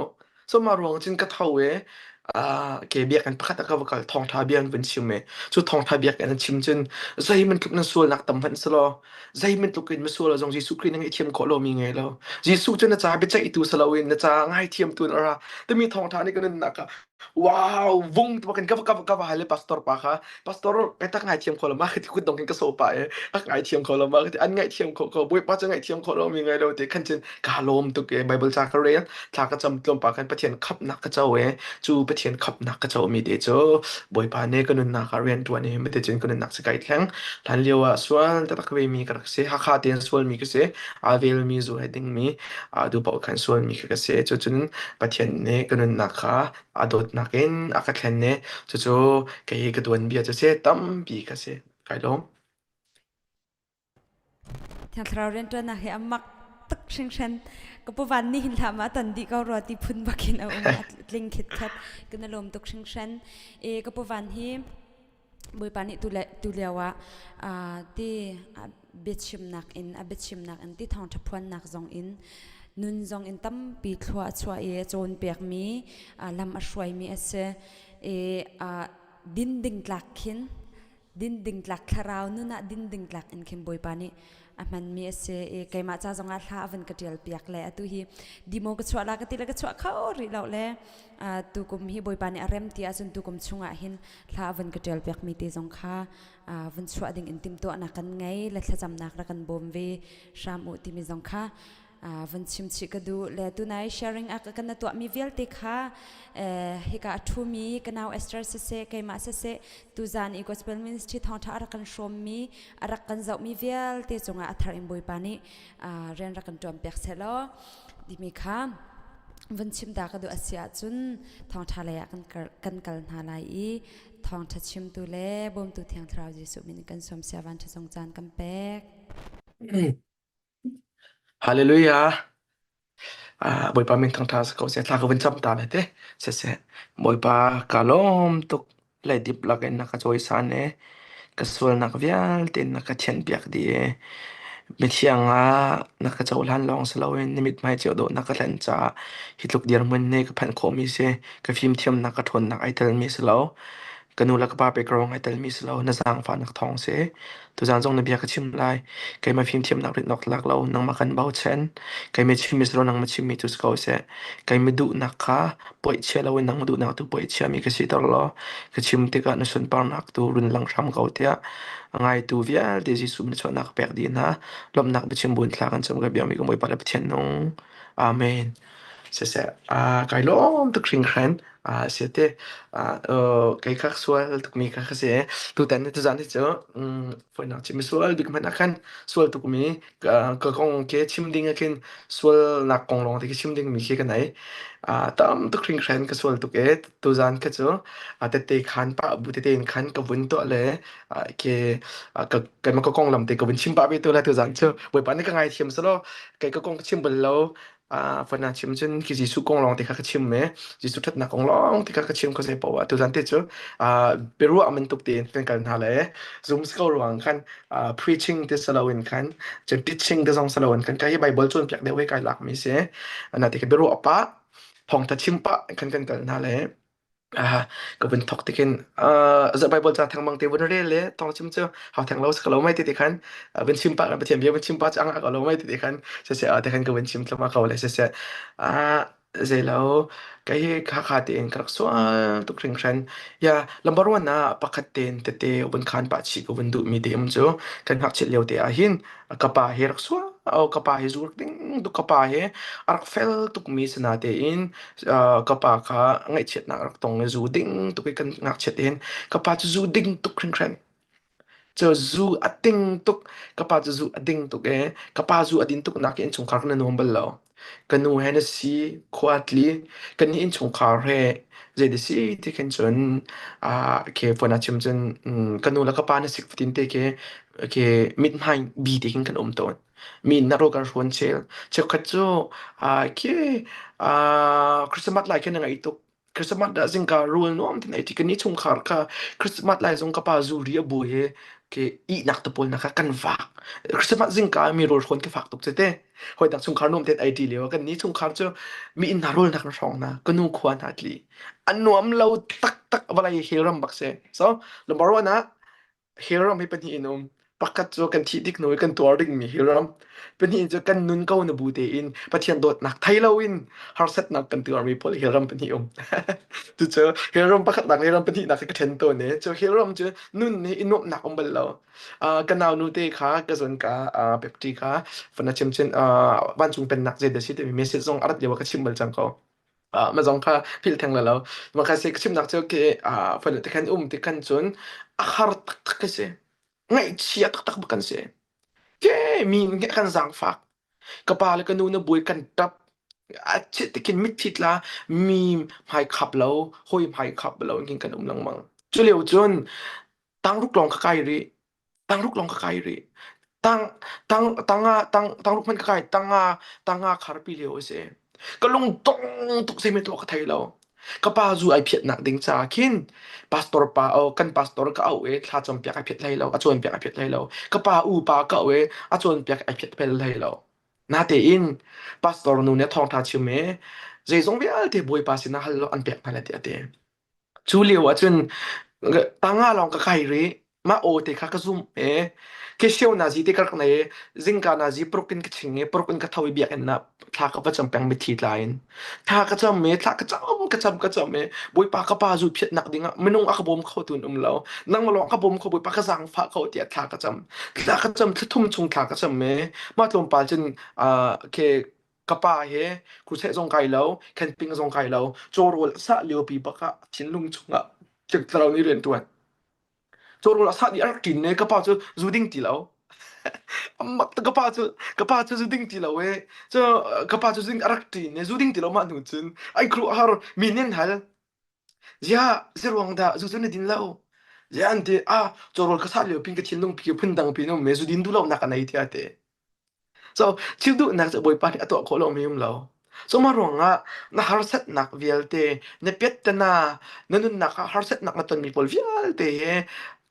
So mah ruang cun ka tho i ke biakinn pakhat ah ka va kal thawngṭha bia an vun chim i cu thawngṭha biakinn an chim cun zeibantuk na sualnak tam hmanh si law zeibantuk in misual zong Jesuh Khrih na ngaihthiam khawh lomi ngei lo. Jesuh cu na ca biaceihtu si loin na ca ngaithiamtu in a ra. Timi thawngṭha nih ka nunnak ah wow vung tu kan ka ka ka va hal i pastor pa kha pastor kai tak ngaithiam kho lo ma khi kut dong hin ka so pa e ak ngaithiam kho lo ma khi an ngaithiam kho ko bawipa cu ngaithiam kho lo mi ngai lo ti khan cun ka lawm tuk e bible ca ka rel thla ka cam tlawm pa khan pathian khapnak ka co e cu pathian khapnak ka co mi te cu bawipa ne ka nunnak ah rian tuan e mate cun ka nunnak si kai thleng hlan lio ah sual taktak ve mi ka rak si hakha tein sual mi ka si a vel mi zu he ding mi a du paoh khan sual mi kha ka si cu cun Pathian nih ka nunnak kha a dawtnak in a ka thlen i cucu kei ka tuanbia cu si tampi ka si. Kai lawm. Thiang Thlarau rianṭuannak hi a mak tuk hringhran. Ka pu van nih hin hlah ma ton dih ko rua ti phun bakin a um a tling khitkhet. Kan i lawm tuk hringhran. E ka pu van hi Bawipa nih tu lio ah ti biachimnak in a biachimnak in ti thawngṭha phuannak zong in nun zong in tampi thlua a chuah i a cawnpiakmi lam a hruaimi a si i din ding tlak khin din ding tlak thlarau nun ah din ding tlak in khin Bawipa nih a hmanmi a si i keimah ca zongah hla a van ka ṭial piak le atu hi dimo ka chuah la ka ti le ka chuah kho rih lo le tukum hi Bawipa nih a rem ti ahcun tukum chungah hin hla a van ka ṭial piakmi te zong kha vun chuah ding in timhtuahnak kan ngei le thlacamnak rak kan bawm ve hram u timi zong kha vun chim chih ka duh le tunai sharing a kan na tuahmi vialte kha hika a ṭhumi ka nau Esther siseh keimah siseh tuzan i gospel ministry thawngṭha a rak kan hrawmmi a rak kan zohmi vialte cungah a thar in Bawipa nih rian rak kan ṭuan piak seh law timi kha vun chim ta ka duh a si ahcun thawngṭha lei ah kan kal hna lai i thawngṭha chimtu le bawmtu Thiang Thlarau Jesuh min kan sawm sia van ṭha zong caan kan pek. Hallelujah. Ah, Bawipa min thangṭha si ko seh. Thla ka vun cam ta le te. Siseh. Bawipa ka lawm tuk. Leidip lakin na ka cawisan i ka sualnak vialte na ka thianhpiak dih i mithiang ah na ka cohlan lawng si loin na mithmai cio dawh na ka hlen caah hi tluk dirhmun nih ka phanh khawhmi si. Ka fimthiamnak ka ṭhawnnak ai telmi si lo. Ka nu le ka pa pek ruang ai telmi si lo. Na zaangfahnak thawng si. Tuzaan zong na bia ka chim lai. Keimah fimthiamnak ritnak lak lo, nangmah kan bochan. Keimah chimmi si lo, nangmah chimmi tu si ko seh. Keimah duhnak kha poihchia loin nangmah duhnak tu poihchiami ka siter law, ka chim tikah na sunparnak tu run lang hram ko tiah a ngaitu vialte Jesuh min chuahnak pek dih hna. Lawmhnak biachim buin thla kan cam ka biakmi ka Bawipa le Pathian nung. Amen. Siseh, kai lawm tuk hringhran. Siate, kei kha sual tukmi kha ka si. Tutan ni tuzaan hi cu foinak chim sual bik hmanh ah khan sual tukmi ka kong ke chim ding ah khin sualnak kong lawng te khi chim dingmi khi ka nei. Tam tuk hringhran ka sual tuk e. Tuzaan kha cu tette khan pah bu tete in khan ka vun tuah le ke ka keimah ka konglam te ka vun chim pah ve tu la tuzaan cu Bawipa nih ka ngaithiam selaw kei ka kong ka chim bal lo. Fana chim cun khi Jesuh kong lawng te kha ka chim me Jesuh ṭhatnak kong lawng te kha ka chim ko zei poah tuzaan te cu biaruah bantuk tein kan kal hna le zum ko ruang khan preaching te salo in khan cun teaching te zong salo in khan ka hi Bible cawnpiak deuh he kai lak mi si na te ka biaruah pah thawngtha chim pah khan kan kal hna le ka vun thawk tikin Bible ca thengmang te vun rel le thawng chim cu hau theng lo si lo mai ti ti khan vun chim pah Pathian bia vun chim pah cu angah ko lo mai ti ti khan siseh te khan ka vun chim tlama ko le siseh zeilo kei hi khakha tein ka rak sual tuk hringhran ya lambar wan ah pakhat tein tete vun khan pah chih ka vun duh mi te um cu kan ngakchiat lio te ah hin ka pa hi rak sual oh ka pa hi zu rak ding tuk ka pa hi a rak fel tuk mi sana tein ka pa kha ngaihchiatnak rak tong i zu ding tuk i kan ngakchiat hin ka pa cu zu ding tuk hringhran cu zu a ding tuk ka pa cu zu a ding tuk e ka pa zu a din tuk nak innchungkhar kan nuam bal lo ka nu he na si khua tli kan nih innchungkhar he zei ti si ti khin cun a ke phone a chim cun ka nu le ka pa na sik fatin te ke ke mithmai bi te khin kan um tawn mi na ro kan hruan chel cheukhat cu khi Christmas lai khin na ngaih tuk Christmas dah zingka rul nuam tin ei ti kan ni chungkhar kha Christmas lai zong ka pa zuri a bu he ke ihnak te pawl na kha kan vak Christmas zingka mi rul hrawn ka fak tuk che te hoi dang chungkhar nuam ten ei ti lio kan ni chungkhar cu mi inn na rul nak na hrawng na ka nu khua na tli an nuam lo tak tak vawlei hel ram bak se so number one ah Hiram hi pahnih in um. Pakhat cu kan thih tik hnu i kan tuar dingmi hiram. Pahnih cu kan nun ko na bu tein Pathian dawtnak thei loin harsatnak kan tuarmi pawl hiram pahnih um. Cucu hiram pakhatnak le hiram pahnihnak hi ka ṭhen tawn i cu hiram cu nun hi i nuamhnak um bal lo. Uh, ka nau nu te kha ka zon ka uh, pepti kha fana chim chin uh, vancung pennak zei dah si timi message zong a rat lio ah ka chim bal cang ko. Ah, ma zong kha philh theng la lo. Ma kha se chimnak cu ke ah fanu te khan um ti khan cun a har taktak ka si. Ngaihchia taktak bak kan si. Ke mi nge kan zaangfak. Ka pa le ka nu na buai kan tap. A chit tikin mitthli tla mi hmai khap lo, hawi hmai khap lo in kan um lengmang. Cu lio cun tangruk lawng ka kai rih. Tangruk lawng ka kai rih. Tang tang tanga tang tangruk hmanh ka kai tanga tanga kharpi lio a si. Ka lung dong tuk zei tuah ka thei lo. Ka pa zu ai phiatnak ding caah khin pastor pa oh kan pastor ka auh i thla cawnpiak ai phiat hlei lo, a cawnpiak ai phiat hlei lo. Ka pa u pa ka auh i a cawnpiak ai phiat bel hlei lo. Natein pastor nu nih thawngṭha chim i zeizong vialte Bawipa sinah hal law an pek hna lai tiah a ti. Cu lio ahcun tanga lawng ka kai rih. Mah aw te kha ka zumh i cashew nazi te ka rak nei i zingka nazi paruk in ka ching i paruk in ka tho i biakinn ah thla ka va cam peng mitthli tla in. Thla ka cam i thla ka cam ka cam ka cam i Bawipa ka pa zu phiatnak ding ah minung a ka bawm kho tu an um lo. Nangmah lawng ka bawm kho Bawipa ka zaangfah ko tiah thla ka cam. Thla ka cam thla thum chung thla ka cam i mah tlawmpal cun uh, ke ka pa he crusade zong kai lo camping zong kai lo cawrawl a sah lio pi bak ah thinlung chungah thlarau nih rian tuan cawrawl a sah dih a rak ṭin ne ka pa cu zu ding ti lo mak ka pa cu ka pa cu zu ding ti lo e cu ka pa cu zing a rak ṭin ne zu ding ti lo mah hnu cun ai khuaruahhar mi nin hal ziah zeruang dah zu cu na din lo ziah an ti ah cawrawl ka sah lio pin ka thinlung pi phun dang pin um me zu din duh lo nak a nei tiah te So thil duhnak cu Bawipa nih a tuah khawh lomi um lo. Cu mah ruangah na harsatnak vialte, na piattana, na nunnak ah harsatnak na tonmi pawl vialte he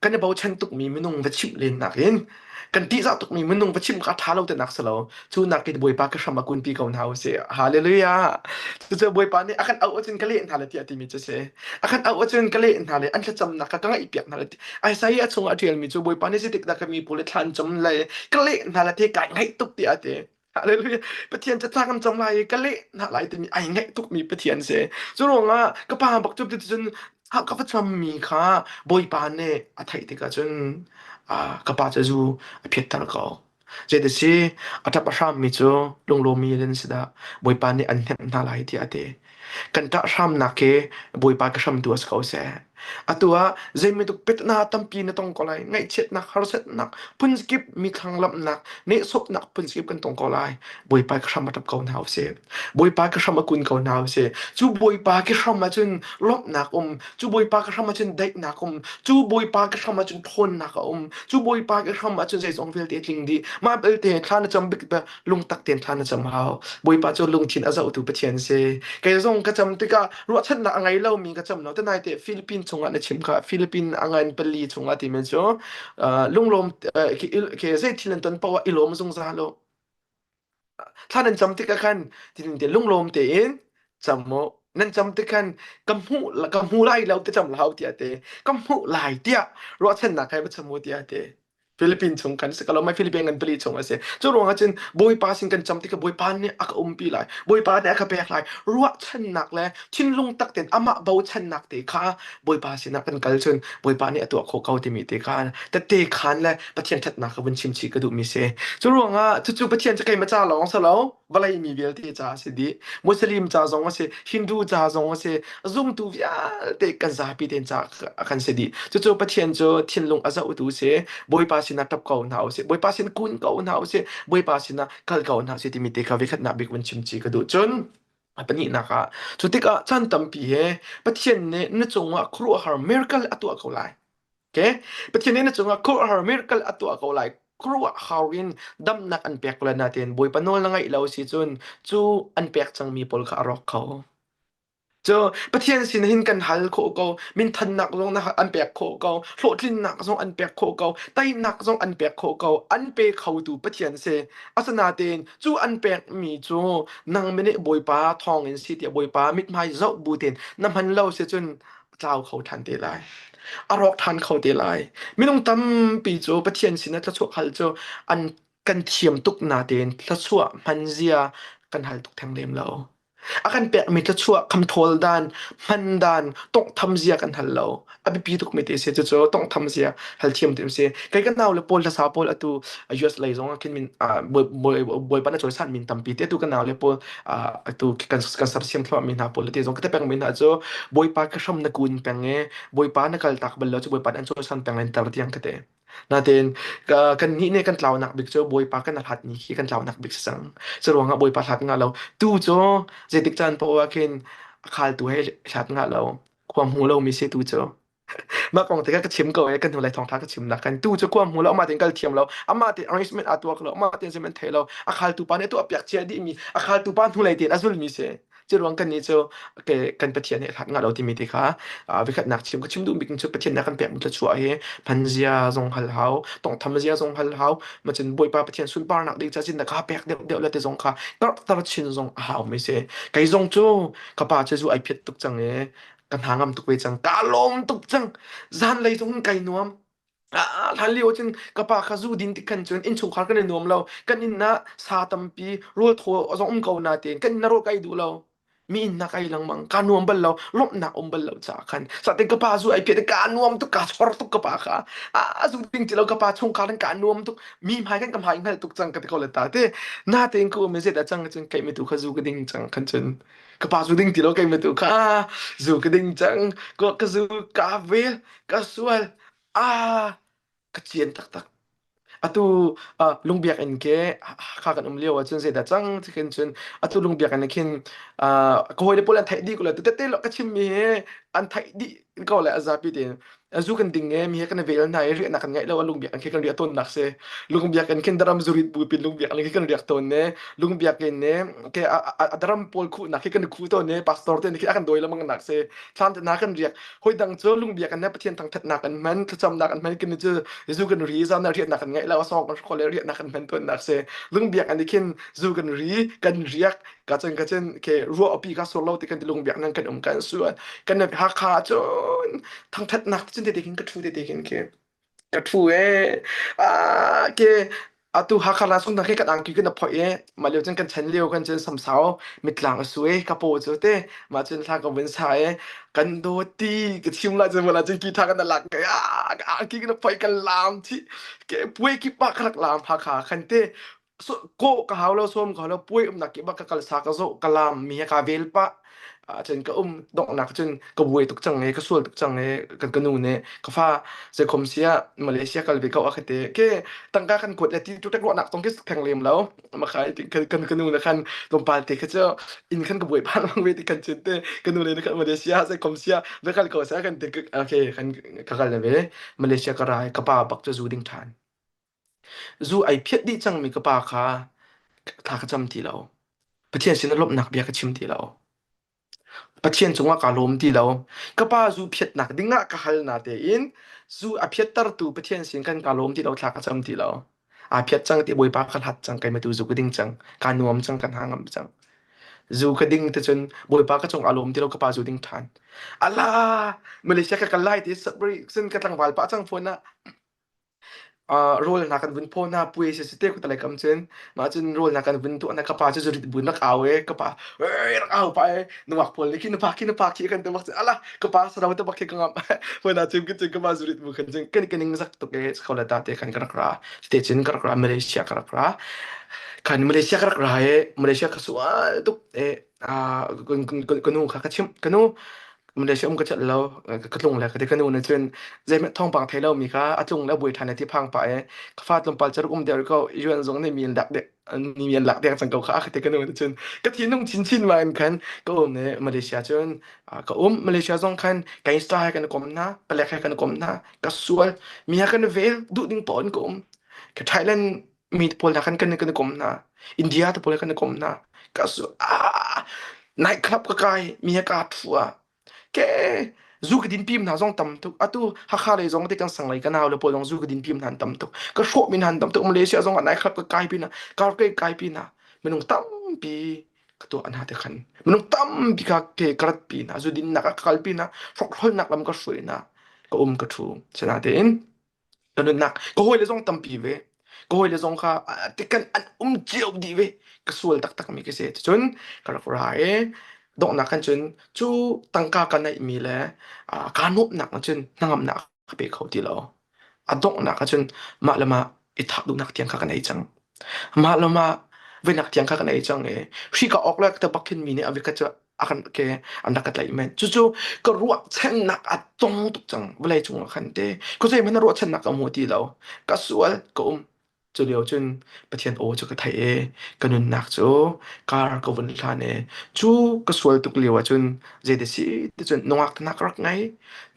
kan i bochan tukmi minung va chimh len nakin kan ṭihzah tukmi minung va chimh kha a ṭha lo tinak si lo. Cu nakin Bawipa ka hram ah kunpi ko hna usih. Hallelujah! Cucu Bawipa nih a kan auh ahcun ka leh hna le tiah timi cu si. A kan auh ahcun ka leh hna le an thlacamnak kha ka ngaihpiak hna le ti. Isaiah chungah a ṭialmi cu Bawipa nih zeitik dah ka mi pawl hi thla an cam le ka leh hna le ti kai ngaih tuk tiah a ti. Hallelujah. Pathian cu thla kan cam lai i ka leh hna lai timi ai ngaih tukmi Pathian si. Cu ruangah ka pa bak cu cun ka va cammi kha Bawipa nih a theih tikah cun ka pa cu zu a phiatter ko. Zeiti a ṭap a hrammi cu lunglawmmi an si dah Bawipa nih an hnemh hna lai tiah a ti. Kan ṭah hramnak hi Bawipa ka hramtu a si ko seh. Atu ah zeibantuk petna tampi na tong ko lai. Ngaihchiatnak, harsatnak, phunkip mi thlanglamhnak, nehsawhnak phunkip kan tong ko lai. Bawipa ka hram a ṭap ko hna usih. Bawipa ka hram a kun ko hna usih. Cu Bawipa ka hram ahcun lawmhnak um, cu Bawipa ka hram ahcun daihnak um, cu Bawipa ka hram ahcun ṭhawnnak a um, cu Bawipa ka hram ahcun zeizong vialte tling dih. Mah belte thla na cam bik lungtak tein thla na cam hau. Bawipa cu lungthin a zohtu Pathian si. Kei zong ka cam tikah ruahchannak a ngei lomi ka cam lo. Tenai te Philippine chungah na chim kha Philippine a ngan pali chungah timi cu lunglawm ke zei thil an ton poah i lawm zungzal u. Thla nan cam tikah khan tin te lunglawm tein cam mu. Nan cam tik khan ka hmuh ka hmu lai lo te cam hau tiah te ka hmuh lai tiah ruahchannak he va cham u tiah te Philippine chung kan si ko mai Philippine kan pali chung a si. Cu ruangah cun Bawipa sin kan cam tikah Bawipa nih a ka umpi lai. Bawipa nih a ka pek lai. Ruahchannak le thinlung tak tein amah bochannak te kha Bawipa sinah kan kal cun Bawipa nih a tuah khawh ko timi te kha tette khan le Pathian ṭhatnak ka vun chim chih ka duhmi si. Cu ruangah cucu Pathian cu keimah ca lawng si lo vawlei mi vialte ca a si dih. Muslim ca zong a si, Hindu ca zong a si, zumtu vialte kan zapi tein ca kan si dih. Cucu Pathian cu thinlung a zohtu si, Bawipa sinah ṭap ko hna usih, Bawipa sin kun ko hna usih, Bawipa sinah kal ko hna usih timi te kha vikhatnak bik vun chim chih ka duh. Cun a pahnihnak ah cu tikah caan tampi he Pathian nih na cungah khuaruahhar miracle a tuah ko lai. Okay? Pathian nih na cungah khuaruahhar miracle a tuah ko lai. Khuaruahhar in damnak an pek ko lai nain Bawipa nawl na ngaih lo si cun cu an pek cangmi pawl kha a rawk kho. Cu Pathian sin hin kan hal khawh ko, minthannak zong na an pek khawh ko, hlawhtlinnak zong an pek khawh ko, teinak zong an pek khawh ko, an pe khotu Pathian si. Asinain cu an pekmi cu nang nih Bawipa thawngin si tiah Bawipa mithmai zoh bu tein na hman lo si cun a tlau kho ṭhan te lai. A rawk ṭhan kho te lai. Minung tampi cu Pathian sinah thluachuah hal cu an kan thiam tuk natein thluachuah hman zia kan hal tuk theng lem lo. A kan pekmi thluachuah khamthawl dan, hman dan, tawnghtham zia kan hal lo. A biapi tukmi te si cucu tawnghtham zia hal thiam te si. Kei kan nau le pawl hlasa pawl atu US lei zong ah khin min bawipa na cawisan min tampi te atu kan nau le pawl atu kan kan sersiam thluahmah mi hna pawl te zong ka te peng mi hna cu bawipa ka hram na kun peng e bawipa na kal tak bal lo cu bawipa an cawisan peng len tar tiang ka te. Natein kan nih nih kan tlaunak bik cu Bawipa kan hlat ni khi kan tlaunak bik si cang. Cu ruangah Bawipa hlat nga lo. Tu cu zeitik caan paoh ah khin a khaltu he hlat nga lo. Khua hmu lo mi si tu cu. Mah kong te ka chim ko e kan hnulei thawngtha ka chim nak kan tu cu khua hmu lo amah tein kal thiam lo amah tein arrangement aa tuak lo amah tein zeihmanh thei lo a khaltu pa nih a tuah piak cia dih mi a khaltu pa hnulei tein a zul mi si. Cu ruang kan nih cu kan Pathian nih hlat ngah lo timi ti kha vikhatnak chim ka chim duh bik cu Pathian nih a kan pekmi thluachuah hi hman zia zong hal hau tongtham zia zong hal hau macun Bawipa Pathian sunparnak ding ca cin na ka pek deuh deuh le ti zong kha karhter chin zong a hau mi si kei zong cu ka pa cu zu ai phiat tuk cang i ka hna ngam tuk ve cang ka lawm tuk cang zanlei zong kai nuam Hlan lio cun ka pa kha zu din tik khan cun innchungkhar kan i nuam lo. Kan inn ah sa tampi, rawl thaw zong um ko natein kan inn ah rawl ka ei duh lo. Mi inn ah ka ei lengmang. Kaa nuam bal lo. Lawmhnak um bal lo caah khan. Satin ka pa zu ai piah kaa nuam tuk, kaa chor tuk ka pa kha. Ah, zu ding ti lo ka pa chungkhar in kaa nuam tuk. Mi hmai kan ka hmai hngal tuk cang ka ti ko le ta te. Natein ka um i zeidah cang cun keimah tu kha zu ka ding cang khan cun. Ka pa zu ding ti lo keimah tu kha zu ka ding cang. Ka ka zu ka vel, ka sual. Ah, ka cian taktak. Atu uh, lungbiakinn ke Hakha kan um lio ahcun zeidah cang ti khin cun atu lungbiakinn ah khin uh, ka hawile pawl an theih dih ko le tete lo ka chimmi hi An theih dih ko le a zapi tein zu kan ding e mi he kan vel hna i riahnak kan ngeih lo lungbiak an khi kan riah tawnnak si. Lungbiak in khin daram zurit bu pin lungbiak an khi kan riak tawn ne. Lungbiak in ne ke a daram pawl khuhnak khi kan khu tawn ne. Pastor te khi a kan dawi lamang nak si. Thlan te na kan riak. Hoi dang cu lungbiak an ne Pathian thangthatnak an hman, thlacamnak an hman kin cu zu kan ri zan na riahnak kan ngeih lo song kan khole riahnak kan hman tawnnak si. Lungbiak an khin zu kan ri kan riak ka cun ka cun ke ruah api ka sur lo ti kan ti lungbiak nan kan um kan suan kan Hakha cun thangthatnak cun te te khin ka thu te te khin ke ka thu e ah ke atu Hakha la sung khi kan angki kan phoi e ma lio cun kan chan lio kan cun samsau mitlang a su e ka po cu te ma cun thla ka vun sa e kan do ti ka chim la cun wala cun ki tha kan lak ke ah angki kan phoi kan lam thi ke puai ki pa kharak lam Hakha khan te so ko ka hau lo som ka hau lo puai umnak ki bak ka kal sa ka zo ka lam mi he ka vel pa ah cun ka um donghnak cun ka buai tuk cang e ka sual tuk cang e kan ka nu nih ka fa zeikhom sia Malaysia kal ve ko a te ke tangka kan kuat le ti tu tek ruahnak tong ki theng lem lo ma khai ti kan kan ka nu na khan tlawmpal te kha chu in khan ka buai phan mang ve ti kan chin te ka nu le na khan Malaysia zeikhom sia ve kal ko sa kan te okay kan ka kal ve Malaysia ka rai ka pa bak chu zu ding than Zu ai phiat dih cangmi ka pa kha thla ka cam ti lo. Pathian sinah lawmhnak bia ka chim ti lo. Pathian cungah kaa lawm ti lo. Ka pa zu phiatnak dingah ka hal na tein zu a phiattertu Pathian sin kan kaa lawm ti lo, thla ka cam ti lo. Aa phiat cang ti Bawipa ka hlat cang, keimah tu zu ka ding cang, kaa nuam cang, ka hna ngam cang. Zu ka ding te cun Bawipa ka cung aa lawm ti lo, ka pa zu ding ṭhan. Ala, Malaysia ka kal lai ti Sudbury sin ka tlangval pah cang phone ah Rawl hna kan vun phaw hna puai siseh te kut lei kam cun mah cun rawl hna kan vun tuah hna ka pa cu zurit bu in rak au e ka pa ei rak au pa e nungak pawl nih khi na pa khi na pa khi kan ti bak ala ka pa sarau te bak khi ka ngam hoi na cim kin cun ka pa zurit bu khan cun kan kan ning zak tuk e khola ta te khan ka rak ra te cun ka rak ra Malaysia ka rak ra khan Malaysia ka rak ra e Malaysia ka sual tuk e ka nu kha ka chimh ka nu Malaysia um ka celh lo ka tlung le ka ti ka nu nih cun zeihmanh thawngpang thei lomi kha a tlung le a buai ṭhan le ti phang pah i ka fa tlawmpal cu rak um deuh ko yuan zong nih mi an lak dek mi an lak deng cang ko kha ka ti ka nu nih cun ka thinlung chinchin ma in khan ka um i Malaysia cun ka um Malaysia zong khan gangster he kan i kom hna palek he kan i kom hna ka sual mi he kan i vel duh ding paoh in ka um ka Thailand mi pawl hna khan kan kan i kom hna India te pawl he kan i kom hna ka su ah night club ka kai mi he ka thu ah ke zu ka din pim hna zong tam tuk atu Hakha lei zong te kan sang lei ka nau le pawl zong zu ka din pim hna an tam tuk ka hrawh min han tam tuk Malaysia zong ah night club ka kai pin ah karaoke kai pin ah minung tampi ka tuah hna te khan minung tampi ka ke karat pi na zu din nak ka kal pi na hrokhrolnak lam ka hruai na ka um ka thu sana tein Ka nunnak ka hawile zong tampi ve. Ka hawile zong kha tikan an um cio dih ve. Ka sual taktakmi ka si. Cun ka rak ra i donghnak kan cun cu tangka ka neihmi le kaa nuamhnak ah cun hnangamnak ka pe kho ti lo. A donghnak ah cun mah le mah i thah duhnak tiang kha ka nei cang. Mah le mah venak tiang kha ka nei cang i hri ka awk le ka bak khin mi nih a vi ka cu a kan ke an rak ka tlaih men. Cucu ka ruahchannak a tong tuk cang vawlei cung ah khan te. Khuazei hmanh na ruahchannak ka hmu ti lo. Ka sual ka um. Cu lio cun Pathian aw cu ka theih i ka nunnak cu kar ka vun hlan i cu ka sual tuk lio ah cun zei si ti cun nungak nak rak ngei.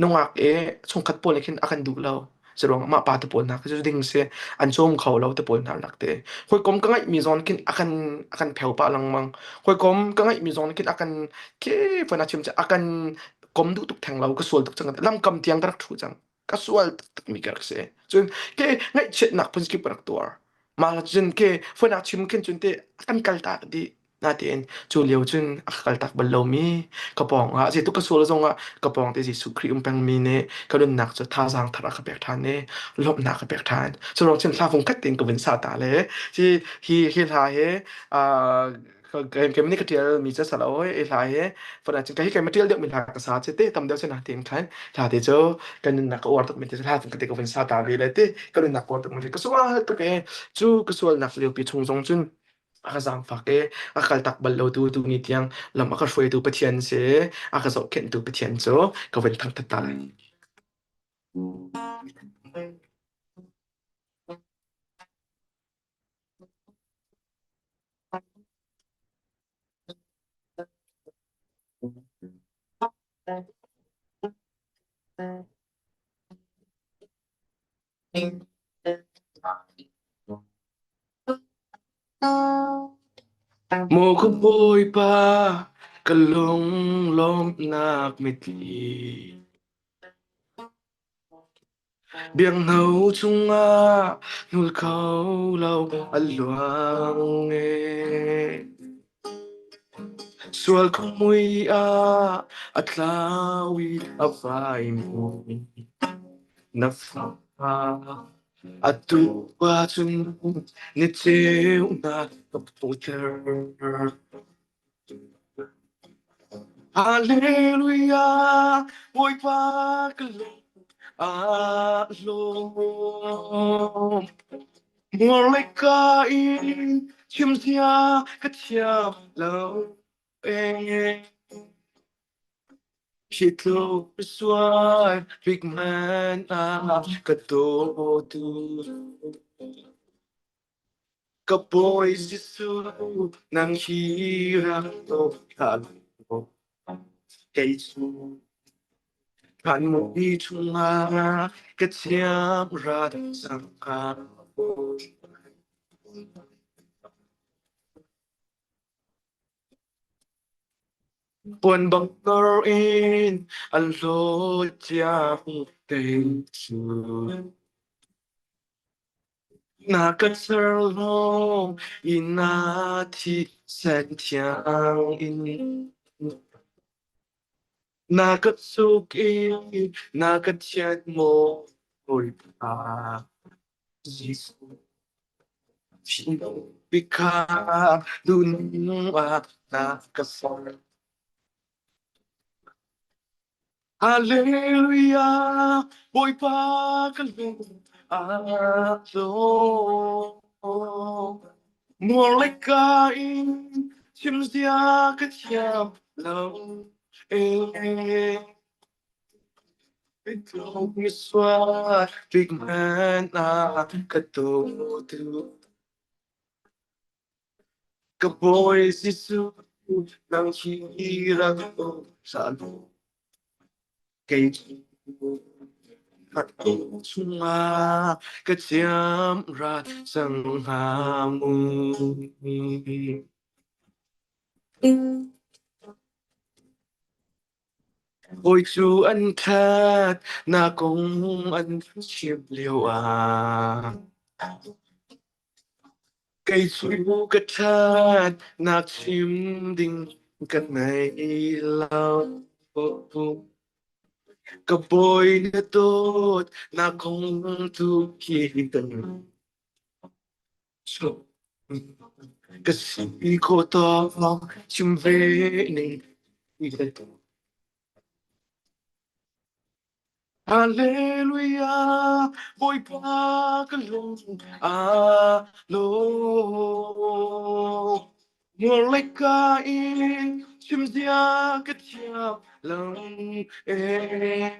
Nungak i chungkhat pawl nih khin a kan duh lo. Curuangah mah pa te pawl hna khi cu ding si an cawm kho lo te pawl hna rak ti. Hawikom ka ngeihmi zawn khin a kan a kan pheu pah lengmang. Hawikom ka ngeihmi zawn khin a kan ke fan a chim a kan kom duh tuk theng lo ka sual tuk cang lamkam tiang ka rak thu cang. Ka sual takmi ka rak si. Cun ke ngaihchiatnak phun kip ka rak tuar. Mah cun ke phone a chim khin cun te a kan kal tak dih. Natein cu lio cun a ka kaltak bal lomi ka pawng ah zeitluk ka sual zongah ka pawng te Jesuh Khrih um pengmi nih ka nunnak cu thazaang thar a ka pek ṭhan i lawmhnak a ka pek ṭhan. Cu ruang cun hla fung khat tein ka vun sa ta le hi hi hi hla hi keimah nih ka ṭialmi cu a si lo i hla hi fana cun hi keimah ṭial deuhmi hla ka sa cu te tam deuh cu natein khan hla te cu ka nunnak ka uar tukmi te hla fung khat te ka vun sa ta ve le ti ka nunnak ka uar tukmi te ka sual tuk i cu ka sualnak liopi chung zong cun a ka zaangfak i a kaltak bal lotu tuni tiang lam a ka hruaitu Pathian si a ka zohkhenhtu Pathian cu ka vun thangthat ta lai. Maw ka Bawipa, ka lunglawmhnak mitthli. Biakno chungah hnul kho lo a luang e. Sual mui ah a tlau i a vaimi na fa. Atu ahcun ni ceunak ka phuter. Hallelujah, Bawipa ka lung aa lawm. Muar le ka in chim zia ka thiam lo ee. Hi tluk sual bik man ah ka dawtu. Ka bawi Jesuh nang hi rak hlah law kei cu thlan mui chungah ka thiam rat cang hnga. Puan bang nor in an hlawt ciami kei cu. Na ka ser lawng i na thisen thiang in na ka suk i na ka thianh maw Bawipa Jesuh. Bika dunung ah na ka ser. Hallelujah, Bawipa ka lung aa lawm. Muar le ka in chim zia ka thiam lo. Eh, Bitluk misual bik hmanh ah ka dawtu. Ka bawi Jesuh nang hi rak um hlah law kei cu chungah ka thiam rat cang hnga mu. Hawi cu an ṭhat, na kong an chim lioah kei cu ka ṭhat, nak chim ding ka ngei lo. Ka bawi na dawt, na kong tu khi kan Ka si khawh tawk chim ve ning. Hallelujah, Bawipa ka lung aa lawm. Muar le ka in chim zia ka thiam lo ee.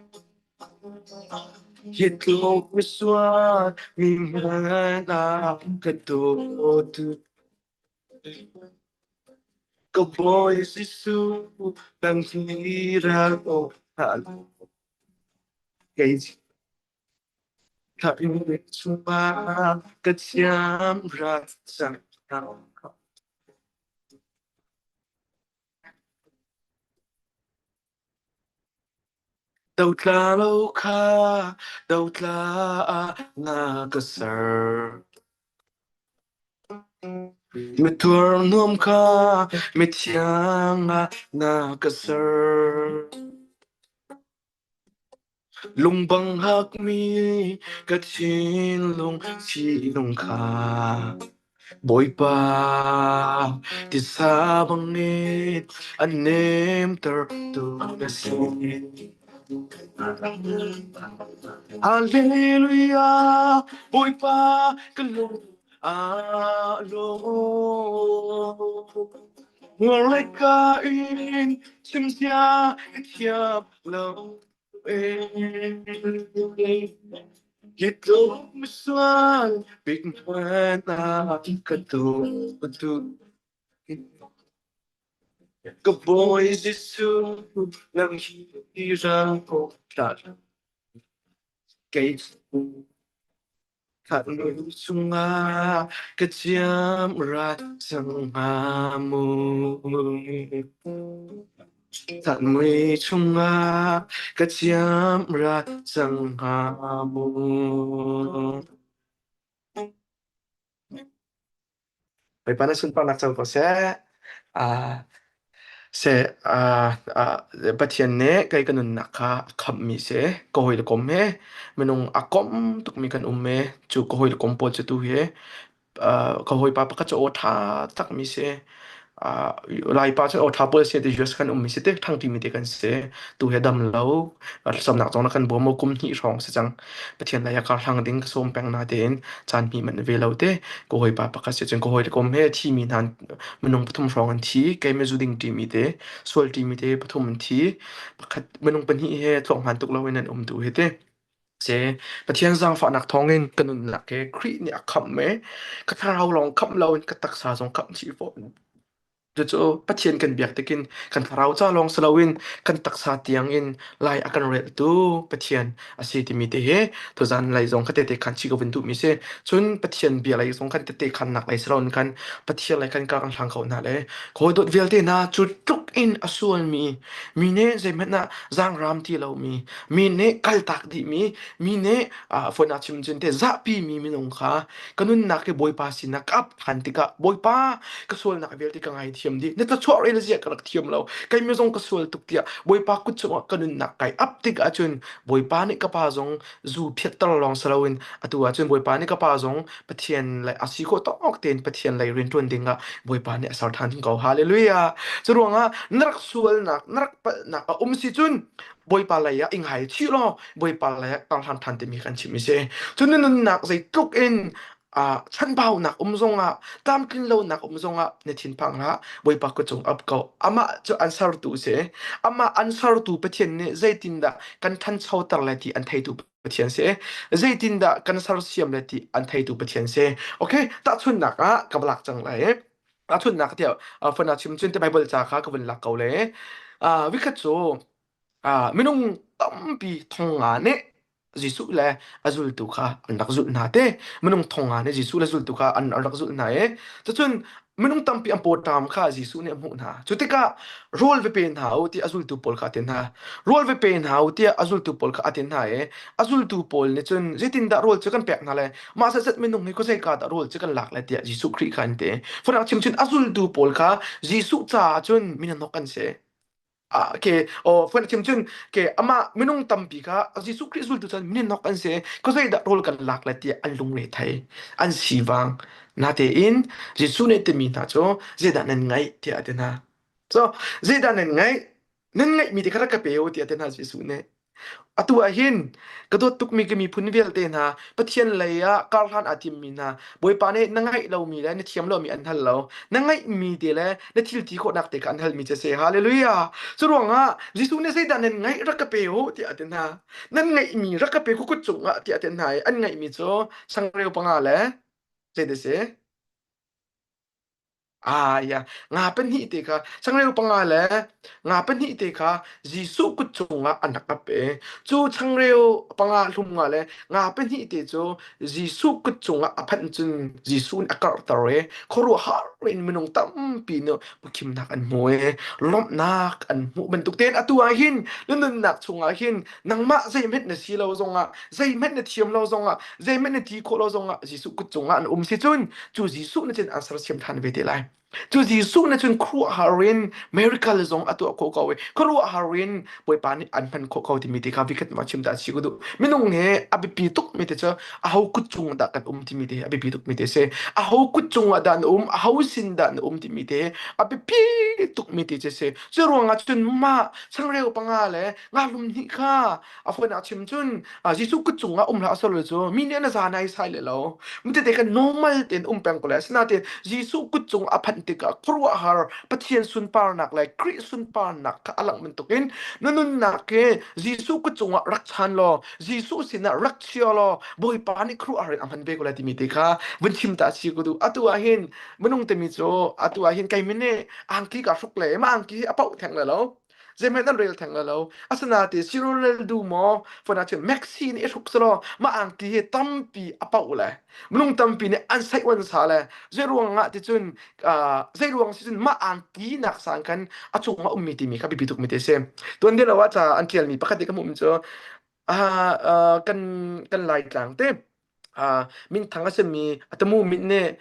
Hi tluk misual mi hmanh ah ka dawtu. Ka bawi Jesuh nang hi ral awk hlah law kei chungah ka thiam rat cang. Dotla lo kha dotla ah na ka ser. Mithur nuam kha mithiang ah na ka ser. Lungbang hakmi ka thinlung thinlung kha Bawipa tisa bangin a nemtertu na si. Hallelujah, Bawipa ka lung aa lawm. Ngorleka in chimzia ka thiam lo. Hi tluk misual bik hmanh ah ka dawtu. Ka Bawi Jesuh nang hi ra ko hlah. Kei cu Thlan chungah ka ciam rat cang hnga mu. Thlan mui chungah ka ciam rat cang hnga mu. Bawipa na sunparnak co ko seh. Ah, seh, ah, ah, Pathian nih kei ka nunnak kha a khamhmi si. Ka hawi le kom he minung a kom tukmi kan um i cu ka hawi le kom pawl cu tu hi ah, ka hawipa pakhat cu aw ṭha takmi si. Ah, Laipa cu aw ṭha pawl si ti US kan ummi si te ṭhangṭimi te kan si. Tu hi a dam lo. Thlacamnak zong na kan bawm kum hnih hrawng si cang. Pathian lei ah kar hlang ding ka sawm peng natein caan hnih manh ve lo te. Ka hawipa pakhat si cun ka hawi le kom he thimi hna minung pathum hrawng an thi. Kei me zu ding ṭimi te, sual ṭimi te pathum an thi. Pakhat minung pahnih he thluak hmaan tuk loin an um tu hi te. Se Pathian zaangfahnak thawngin ka nunnak he Khrih nih a khamh i ka thlarau lawng khamh loin ka taksa zong khamh chih fawn. Cucu Pathian kan biak tikin kan thlarau ca lawng si loin kan taksa tiangin lai a kan reltu Pathian a si timi te hi tuzan lei zong kha tete khan chi ko vun duhmi si. Cun Pathian bia lei zong khan tete khannak lei si loin khan Pathian lei khan kar kan hlang ko hna le hawi dawt vialte hna cu tluk in a sualmi mi nih zeihmanh ah zaangram ti lomi mi nih kaltak dihmi mi nih phone ah chim cun te zahpi mi minung kha ka nunnak hi Bawipa sinah ka ap ṭhan tikah Bawipa ka sualnak vialte ka ngaithiam dih na thluachuah rel zia ka rak thiam lo kei mi zong ka sual tuk tiah Bawipa kut cungah ka nunnak kai ap tik ahcun Bawipa nih ka pa zong zu phiatter lawng si loin atu ahcun Bawipa nih ka pa zong Pathian le a si khawh tawk tein Pathian lei rian ṭuan ding ah Bawipa nih a ser ṭhan ko hallelujah cu ruangah na rak sualnak na rak palhnak a um si cun Bawipa lei ah i ngaichih law Bawipa lei ah karhlan ṭhan timi kan chimh mi si cun na nunnak zeitluk in uh, chanbaunak um zongah tlamtlin lonak um zongah na thinphang hlah Bawipa kut cung ap ko amah cu an sertu si amah an sertu Pathian nih zeitindah kan ṭhanchoter lai ti an theitu Pathian si zeitindah kan sersiam lai ti an theitu Pathian si okay tahchunhnak ah ka lak cang lai tahchunhnak tiah fana chim cun te Bible ca kha ka vun lak ko le vikhat cu minung tampi thong nga nih Jesuh le a zultu kha an rak zulh hna te. Minung thong nga nih Jesuh le zultu kha an rak zulh hna i cucun minung tampi an pawṭam kha Jesuh nih a hmuh hna. Cu tikah rawl va pe hna u tiah a zultu pawl kha a ti hna. Rawl va pe hna u tiah a zultu pawl kha a ti hna i a zultu pawl nih cun zeitindah rawl cu kan pek hna lai? Mah zetzet minung hi khuazeika dah rawl cu kan lak lai tiah Jesuh Khrih kha an ti. Fanak chim cun a zultu pawl kha Jesuh caah cun minanok an si. Ah, ke oh fun chim cun ke amah minung tampi kha Jesuh Khrih zultu cun minok an si khuazei dah rawl kan lak lai tiah an lungre thei an sivang natein Jesuh nih timi hna cu zeidah nan ngaih tiah a ti hna so zeidah nan ngaih nan ngaihmi te kha rak ka pe u tiah a ti hna Jesuh nih Atu ah hin ka dawt tukmi ka miphun vialte hna, Pathian lei ah karhlan aa timmi hna, Bawipa nih na ngaih lomi le na thiam lomi an hal lo. Na ngaihmi te le na thil ti khawhnak te kha an halmi cu a si. Hallelujah! Cu ruangah Jesuh nih zeidah nan ngaih rak ka pe u tiah a ti hna. Nan ngaihmi rak ka pe ku kut cungah tiah a ti hna i an ngaihmi cu changreu panga le zei ti si? Ah, ya. Nga pahnih te kha changreu panga le nga pahnih te kha Jesuh kut cungah an rak ap i cu changreu panga hlum nga le nga pahnih te cu Jesuh kut cungah a phanh cun Jesuh nih a karhter i khuaruahhar in minung tampi nih pukhimnak an hmu i lawmhnak an hmuh bantuk tein atu ah hin na nunnak chungah hin nangmah zeihmanh na si lo zongah zeihmanh na thiam lo zongah zeihmanh na ti khawh lo zongah Jesuh kut cungah an um si cun cu Jesuh na cun an sersiam ṭhan ve te lai. Cu Jesuh na cun khuaruahhar in miracle zong a tuah khawh ko i khuaruahhar in Bawipa nih an hman khawh ko timi ti kha vikhat ma chim dah si ku duh. Minung he a biapi tuk mi te cu aho kut cung dah kan um timi te a biapi tuk mi te si. Aho kut cung ah dah na um, aho sin dah na um timi te a biapi tuk mi te cu si. Cu ruangah cun mah changreu panga le nga hlum hnih kha a fawn ah chim cun Jesuh kut cungah um hlah selaw cu mi nih an za nai sai le lo mutete kan normal tein um peng ko le asinain Jesuh kut cung a phanh tikah khuaruahhar Pathian sunparnak le Khrih sunparnak kha a langh bantukin na nunnak hi Jesuh kut cungah rak chan law Jesuh sinah rak chia law Bawipa nih khuaruahhar in a hman ve ko lai timi te kha vun chim ta si ku duh atu ah hin minung timi cu atu ah hin kei min nih angki ka hruk le ma angki hi a pauh theng le lo. Zeihmanh an rel theng lo. Asinain Cyril du maw fana cu Maxi nih i hruk selaw mah angki hi tampi a poh le minung tampi nih an saih wan sa le zei ruang ah ticun zei ruang si cun mah angki nak sang khan a chung ah ummi timi kha biapi tuk mi te si. Tuan deuh lo ah ca an ṭialmi pakhat te ka hmuh mi cu kan kan Laitlang te minthang a simi a tamu mit nih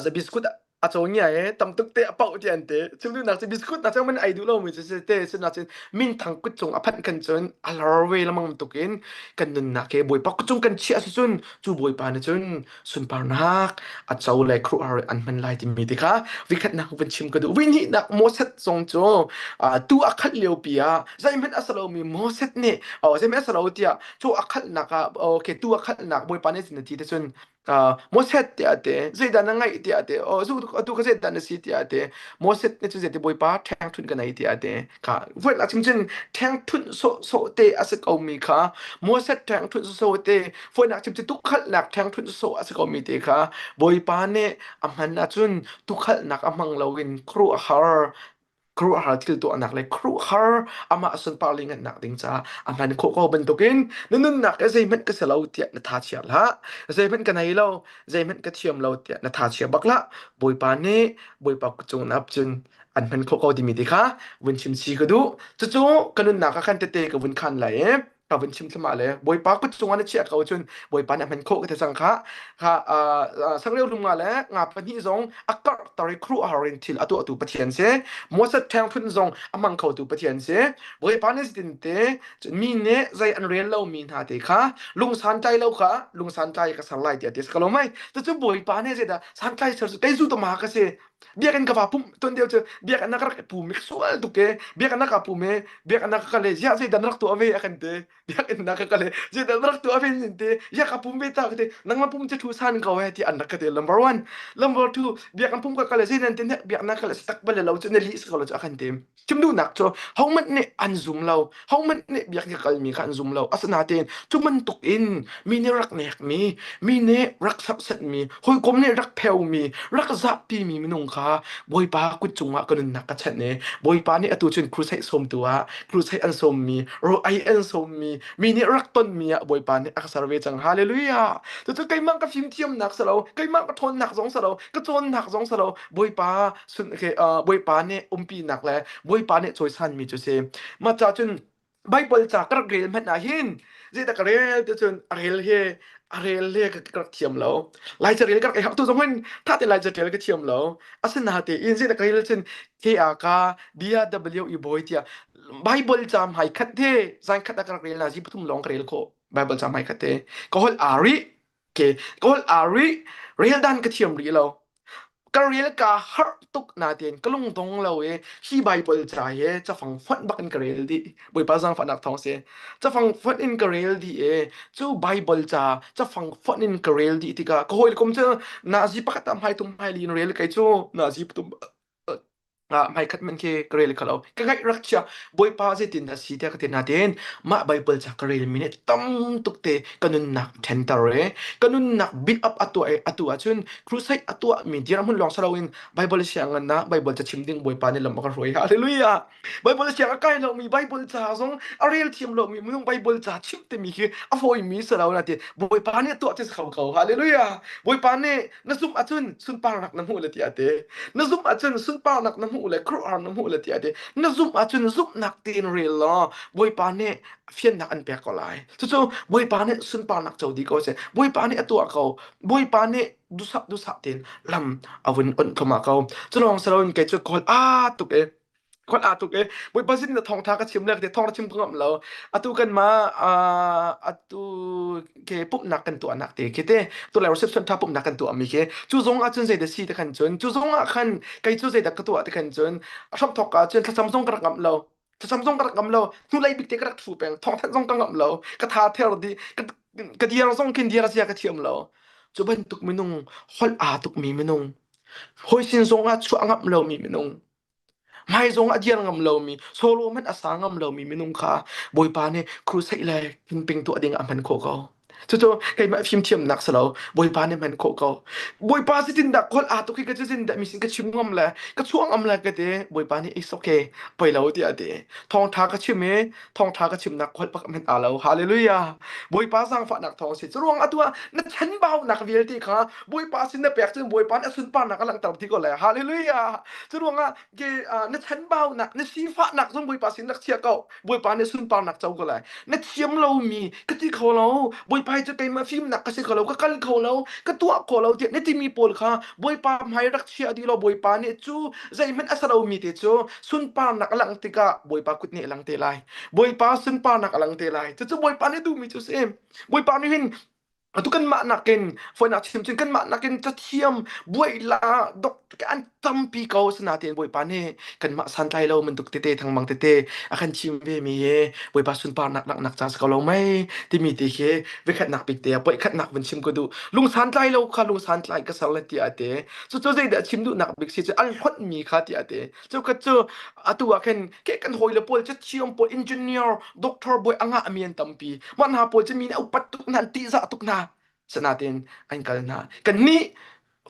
za biskut a caw ngia e tam tuk te a pauh ti an te chim duhnak cu biskut na cang man ai duh lomi cu si te sina cun minthang kut cung a phanh kan cun a lor ve lamang tuk in kan nunnak ke bawipa kut cung kan chiah si cun cu bawipa nih cun sunparnak a co le khuaruahhar an hman lai timi ti kha vikhatnak van chim ka duh vihnihnak Moses zong cu tu a khalh lio pi ah zeihmanh a si lomi Moses nih zeihmanh a si lo tiah cu a khalhnak ah okay tu a khalhnak bawipa nih na ti te cun Moses tiah te zeidah na ngaih tiah te oh zu atu ka zeidah na si tiah te Moses nih cun zeiti bawipa ṭheng ṭhunh ka nei tiah te kha voit la chim cun ṭheng ṭhunh sawh sawh te a si ko mi kha Moses ṭheng ṭhunh sawh te foinak chim cu tukhalhnak ṭheng ṭhunh sawh a si ko mi te kha bawipa nih a hman ahcun tukhalhnak a hmang loin khuaruahhar khuaruahhar thil tuahnak le khuaruahhar amah sunpar le ngannak ding caah a hman khawh ko bantukin na nunnak i zeihmanh ka si lo tiah na tha chia hlah zeihmanh ka nei lo zeihmanh ka thiam lo tiah na tha chia bak hlah bawipa nih bawipa kut cung na ap cun an hman khawh ko timi ti kha vun chim si ka duh cucu ka nunnak ah khan tete ka vun khan lai i ka vun chim thlama le bawipa kut cungah na chiah ko cun bawipa nih a hman khawh ka ti cang kha kha sangreu lung nga le nga pahnih zong a karh tar i khuaruahhar in thil a tuahtu Pathian si Moses ṭhengphun zong a hmang khotu Pathian si bawipa nih zeitin te mi nih zei an rel lomi hna te kha lungsan tlai lo kha lungsan tlai ka ser lai tiah ti ka lo mai cucu bawipa nih zeidah santlai ser cu kei zu tama ka si biakinn ka va pumh ton deuh cu biakinn na ka rak i pum i sual tuk e biakinn na ka pum e biakinn na ka kal e ziah zeidah na rak tuah ve a kan ti biakinn na ka kal e zeidah na rak tuah ve nin ti ya ka pum ve ta ka ti nangmah pum cu thu san ko e ti an rak ka ti number one number two biakinn pum ka kal e zei nan ti biakinn na kal e tak bal lo cu na lih si ko lo cu a kan ti Chim duhnak cu hohmanh nih an zum lo. Hohmanh nih biakinn ka kalmi kha an zum lo. Asinain cu bantuk in mi nih rak nekmi, mi nih rak serhsatmi, hawikom nih rak pheumi, rak zahpimi minung kha Bawipa kut cungah ka nunnak ka chanh i Bawipa nih atu cun crusade sawmtu ah crusade an sawmmi, ro-ai an sawmmi, mi nih rak tonmi ah Bawipa nih a ka ser ve cang. Hallelujah! Cucu keimah ka fimthiamnak si lo, keimah ka ṭhawnnak zong si lo, ka cawnnak zong si lo, Bawipa sun ke Bawipa nih umpinak le Bawipa nih cawisanmi cu si. Mah ca cun Bible ca ka rak rel hmanh ah hin zeidah ka rel ti cun a rel hi a rel hi ka rak thiam lo. Lai ca rel ka rak i harh tu zong hin tha te Lai ca rel ka thiam lo. Asinain zeidah ka rel cun K A K D A W E boy tiah Bible ca hmai khat te zan khat ah ka rak rel na zi pathum lawng ka rel khawh. Bible ca hmai khat te ka holh aa rih ke ka holh aa rih rel dan ka thiam rih lo. Ka rel kaa harh tuk nain ka lungdong lo i hi Baibal ca hi cafang fonh bak in ka rel dih. Bawipa zaangfahnak thawng si. Cafang fonh in ka rel dih i cu Baibal ca cafang fonh in ka rel dih tikah ka hawikom cu nazi pakhat ah hmaitum hmaili in rel kei cu nazi pathum hmaikhat man khi ka rel kho lo. Ka ngaih rak chia. Bawipa zeitin dah si tiah ka ti nain mah Baibal ca ka relmi nih tam tuk te ka nunnak ṭhenter i ka nunnak build up a tuah i atu ahcun crusade a tuahmi dirhmun lawng si loin Baibal sianginn ah Baibal ca chim ding Bawipa nih lam a ka hruai. Hallelujah! Baibal siang a kai lomi Baibal ca zong a rel thiam lomi minung Baibal ca chim timi khi a fawimi si lo na ti. Bawipa nih a tuah ti si kho ko. Hallelujah! Bawipa nih na zumh ahcun sunparnak na hmuh le tiah ti na zumh ahcun sunparnak na hmuh le khuaruahhar na hmuh le tiah ti na zumh ahcun zumhnak tein rel law Bawipa nih fiannak an pek ko lai cucu Bawipa nih sunparnak co dih ko seh Bawipa nih a tuah ko Bawipa nih dusak dusak tein lam a vun onh thluahmah ko cu lawng si loin kei cu kawl aa tuk e Khon aa tuk e Bawipa sin na thawngtha ka chim le ka ti thawng na chim ka ngamh lo atu kan ma atu ke pumhnak kan tuahnak te khi te tu lai reception tha pumhnak kan tuah mi khi cu zong ah cun zeidah si te khan cun cu zong ah khan kei cu zeidah ka tuah te khan cun hram thok ah cun thlacam zong ka rak ngamh lo thlacam zong ka rak ngamh lo hnulei bik te ka rak thu peng thawngthanh zong ka ngamh lo ka tha ther di ka ka diar zong khin diar zia ka thiam lo cu bantuk minung holh aa tuk mi minung hawi sin zong ah chuah ngamh lo mi minung Hmai zong a dir ngam lomi, solo hmanh a sa ngam lomi minung kha Bawipa nih crusade le camping tuah ding ah a hman khawh ko. Cucu keimah fimthiamnak si lo, Bawipa nih hman khawh ko. Bawipa zeitindah kawl aa tuk hi ka cutin dah mi sin ka chim ngam le ka chuah ngam le ka ti. Bawipa nih it's okay, poi lo tiah a ti. Thawngṭha ka chim i thawngṭha ka chimnak holh pakhat hmanh aa lo. Hallelujah. Bawipa zaangfahnak thawng si. Curuang atu ah na chanbaunak vialte kha Bawipa sin na pek cun Bawipa nih a sunparnak a langhter ti ko le. Hallelujah. Curuangah ke na chanbaunak, na sifahnak zong Bawipa sin rak chia ko. Bawipa nih sunparnak co ko lai. Na thiam lomi ka ti kho lo. Bawipa hi cu keimah fimnak ka si kho lo, ka kal kho lo, ka tuah kho lo tiah na timi pawl kha Bawipa hmai rak chia dih law Bawipa nih cu zeihmanh a si lomi te cu sunparnak a langh tikah Bawipa kut nih a lang te lai. Bawipa sunparnak a lang te lai. Cucu Bawipa nih duhmi cu a si. Bawipa nih hin Atu kanmah nakin foinak chim cun kanmah nakin cathiam buaila dok an tampi ko sinain Bawipa nih kanmah santlai lo bantuk tete thangmang tete a kan chim ve mi hi Bawipa sunparnak langhnak ca si ko lo mei timi ti khi vikhatnak bik te ah poikhatnak vun chim ka duh lung santlai lo kha lung santlai ka ser le tiah te cucu zeidah chim duhnak bik si cu an hlonh mi kha tiah te cu ka cu atu ah khin ke kan hawile pawl cathiam pawl engineer doctor bawi a ngah mi an tampi mah hna pawl cu mi nih upat tuk hna an tihzah tuk hna sanatin an kal hna kannih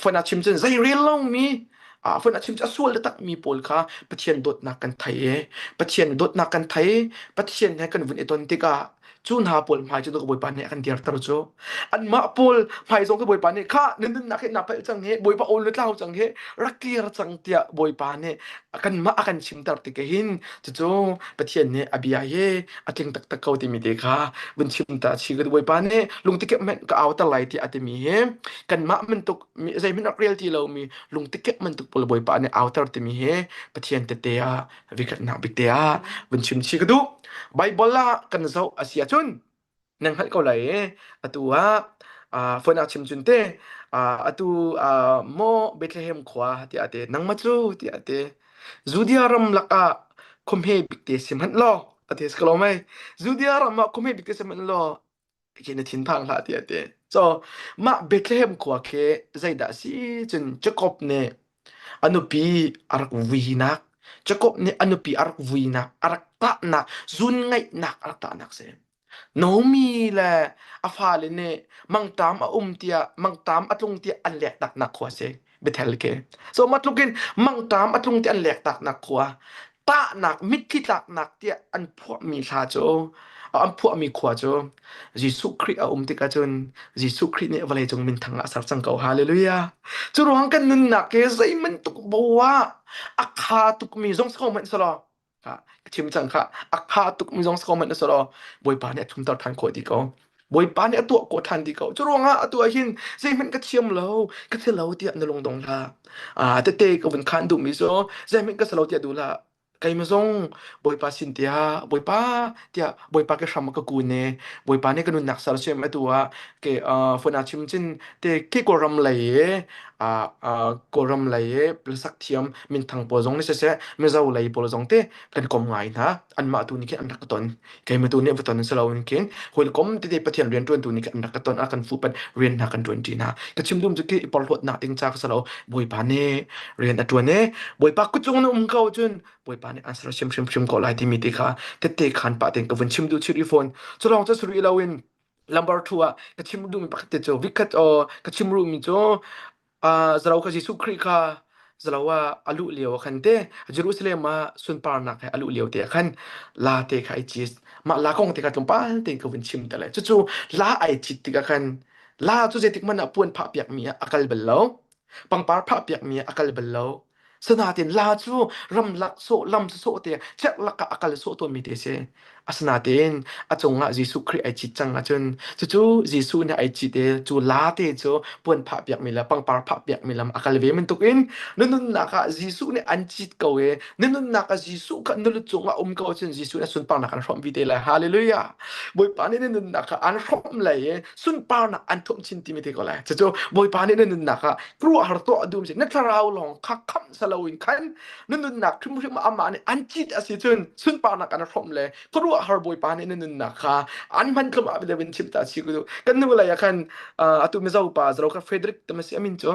fana chim cun zei rel lomi fana chim cu a sual taktak mi pawl kha Pathian dawtnak kan thei i Pathian dawtnak kan thei Pathian he kan vun i ton tikah cu hna pawl hmai cu Bawipa nih a kan dirter cu anmah pawl hmai zong cu Bawipa nih kha nan nunnak hi na palh cang hi Bawipa awl na tlau cang hi rak kir cang tiah Bawipa nih kanmah a kan chimter tik hin cucu Pathian nih a bia hi a tling taktak ko timi te kha vun chim ta chi ka Bawipa nih lungtikep hmanh ka auter lai tiah a timi hi kanmah bantuk zeihmanh rak rel ti lomi lungtikep bantuk pawl Bawipa nih auter timi hi Pathian tete ah vikhatnak bik te ah vun chim chi ka duh Bible ah kan zoh a si ahcun nan hngalh ko lai i atu ah phone ah chim cun te atu maw Bethlehem khua tiah a ti nangmah cu tiah a ti Judea ram lakah khuahme bik te si hmanh law a ti si ko mei Judea ram ah khuahme bik te si hmanh law khi na thinphang hlah tiah a ti so mah Bethlehem khua khi zeidah a si cun Jacob nih a nupi a rak vuinak Jacob nih a nupi a rak vuinak a rak tahnak zun ngaihnak a rak tahnak si Naomi le a fale nih mangṭam a um tiah mangṭam a tlung tiah an lektaknak khua a si Bethel khi. So mah tluk in mangṭam a tlung tiah an lektaknak khua tahnak mitthli tlaknak tiah an phuahmi hla cu an phuahmi khua cu Jesuh Khrih a um tikah cun Jesuh Khrih nih vawleicung minthang ah a ser cang ko. Hallelujah. Cu ruang kan nunnak hi zeibantuk bo ah a kha tukmi zong si ko hmanh selaw ka chim cang kha a kha tukmi zong si ko hmanh selaw Bawipa nih a thumter ṭhan khawh dih ko. Bawipa nih a tuah khawh ṭhan dih ko. Cu ruangah atu ah hin zeihmanh ka thiam lo, ka thi lo tiah na lung dong hlah. Ah tete ka vun khan duhmi cu zeihmanh ka si lo tiah duh hlah. Keimah zong Bawipa sin tiah Bawipa tiah Bawipa ke hram ka kun i Bawipa nih ka nunnak sersiam atu ah ke phone ah chim cin te ke Kawlram lei i Kawlram lei i hlasak thiam minthang pawl zong nih siseh Mizo lei pawl zong te kan kom ngai hna anmah tu nih khin an rak ka ton keimah tu nih va ton si loin khin hawikom tete Pathian rian ṭuantu nih khin an rak ka ton a kan fuhpanh rian hna kan ṭuan ṭi hna ka chim dum cu khi i porhlawtnak ding ca ka si lo Bawipa nih rian a ṭuan i Bawipa kut cung na um ko cun Bawipa nih an ser hrim hrim ko lai timi ti kha tette khan pah tein ka vun chim duh chih fawn cu lawng cu si rih loin number 2 ah ka chim duhmi pakhat te cu vikhat aw ka chim duhmi cu zalo kha Jesuh Khrih kha zalo ah a luh lio ah khan te Jerusalem ah sunparnak he a luh lio te ah khan la te kha ai cit mah la kong te kha tlawmpal tein ka vun chim te lai cucu la ai cit tikah khan la cu zeitik hmanh ah puan phah piakmi ah a kal bal lo pangpar phah piakmi ah a kal bal lo Sinain la cu ramlak sawh lam sawh te cerhlak ah a kal sawh tawnmi te a si. Asinain a cungah Jesuh Khrih ai cit cang ahcun cucu Jesuh nih ai cit i cu la te cu puan phah piakmi le pangpar phah piakmi lam a kal ve bantukin na nunnak ah Jesuh nih an cit ko i na nunnak ah Jesuh kha na lu cungah um ko ahcun Jesuh nih sunparnak an hrawmh vi te lai. Hallelujah! Bawipa nih na nunnak kha an hrawmh lai i sunparnak an thuamh chin timi te ko lai. Cucu Bawipa nih na nunnak ah khuaruahhar tuah dum si na thlarau lawng kha khamh saloin khan na nunnak hrimhrim amah nih an cit a si cun sunparnak an hrawmh le khuaruahhar bawipa nih na nunnak kha an hman tlum ah in chim ta si ku kan nu lei ah khan atu mizo pa zaro kha Frederick tamasi amin cu.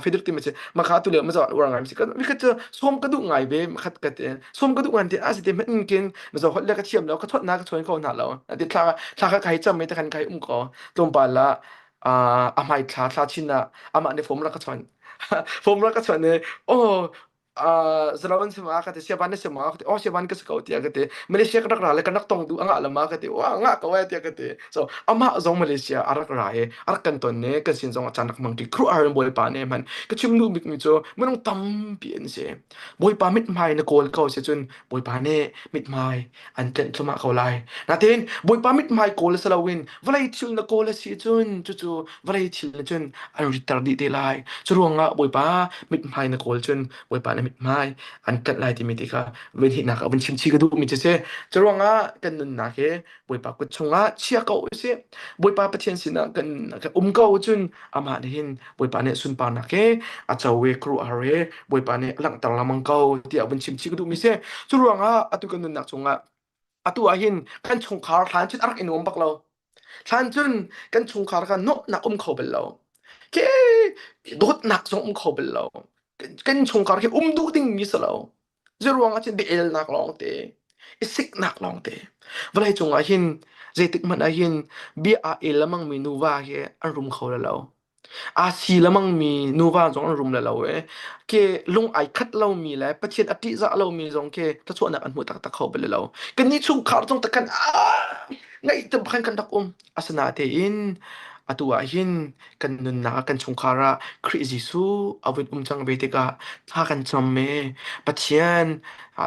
Fedrik timi si makha tu le ma zo uar ngai si kan mi khat cu som ka duh ngai ve makhat ka te som ka duh ngan te a si te man kin ma zo hot le ka thiam lo ka thot na ka chuan ko na lo ti thla thla ka kai cham me te kan kai um ko tlawmpal la a hmai thla thla chin na amah ne fom ra ka chuan fom ra ka chuan ne oh zalawan si ma ka ti siaban na si ma ka ti oh siaban ka si ko tiah ka ti Malaysia ka rak ra le ka rak tong du anga lama ka ti wa nga ko eh tiah ka ti so amah zong Malaysia a rak ra i a rak kan ton ne kan sin zong a caan rak mang ti khru ar bawipa ne man ka chim duh bik mi cu minung tampi an si bawipa mithmai na kawl ko si cun bawipa nih mithmai an tlenh thluahmah ko lai natin bawipa mithmai kawl si loin vawlei thil na kawl a si cun cucu vawlei thil na cun an ritter dih te lai cu ruangah bawipa mithmai na kawl cun bawipa na mithmai an tlenh lai timi ti kha vun hinak ah vun chim chih ka duhmi cu si cu ruangah kan nunnak hi bawipa kut chungah chia ko usih bawipa pathian sinah kan kan um ko cun amah nih hin bawipa nih sunparnak he a co i khuaruahhar he bawipa nih a langhter lengmang ko tiah vun chim chih ka duhmi si cu ruangah atu kan nunnak chungah atu ah hin kan chungkhar hlan cun a rak i nuam bak lo hlan cun kan chungkhar kha nuamhnak um kho bal lo ke dawtnak zong um kho bal lo kan chungkhar khi um duh ding mi si lo Zeiruang ah cun bia-elnak lawngte, i siknak lawngte. Vawlei cungah hin zeitik hmanh ah hin bia aa el lengmangmi nuva hi an rum kho lo. Aa si lengmangmi nuva zong an rum lo i ke lung ai khat lomi le Pathian a ṭihzah lomi zong khi thluachuahnak an hmu taktak kho bal lo. Kannih chungkhar zong takkan ah ngaih te khan kan rak um. Asinain atu ah hin kan nunnak ah kan chungkhar ah Khrih Jesuh a vun um cang ve tikah thla kan cam i Pathian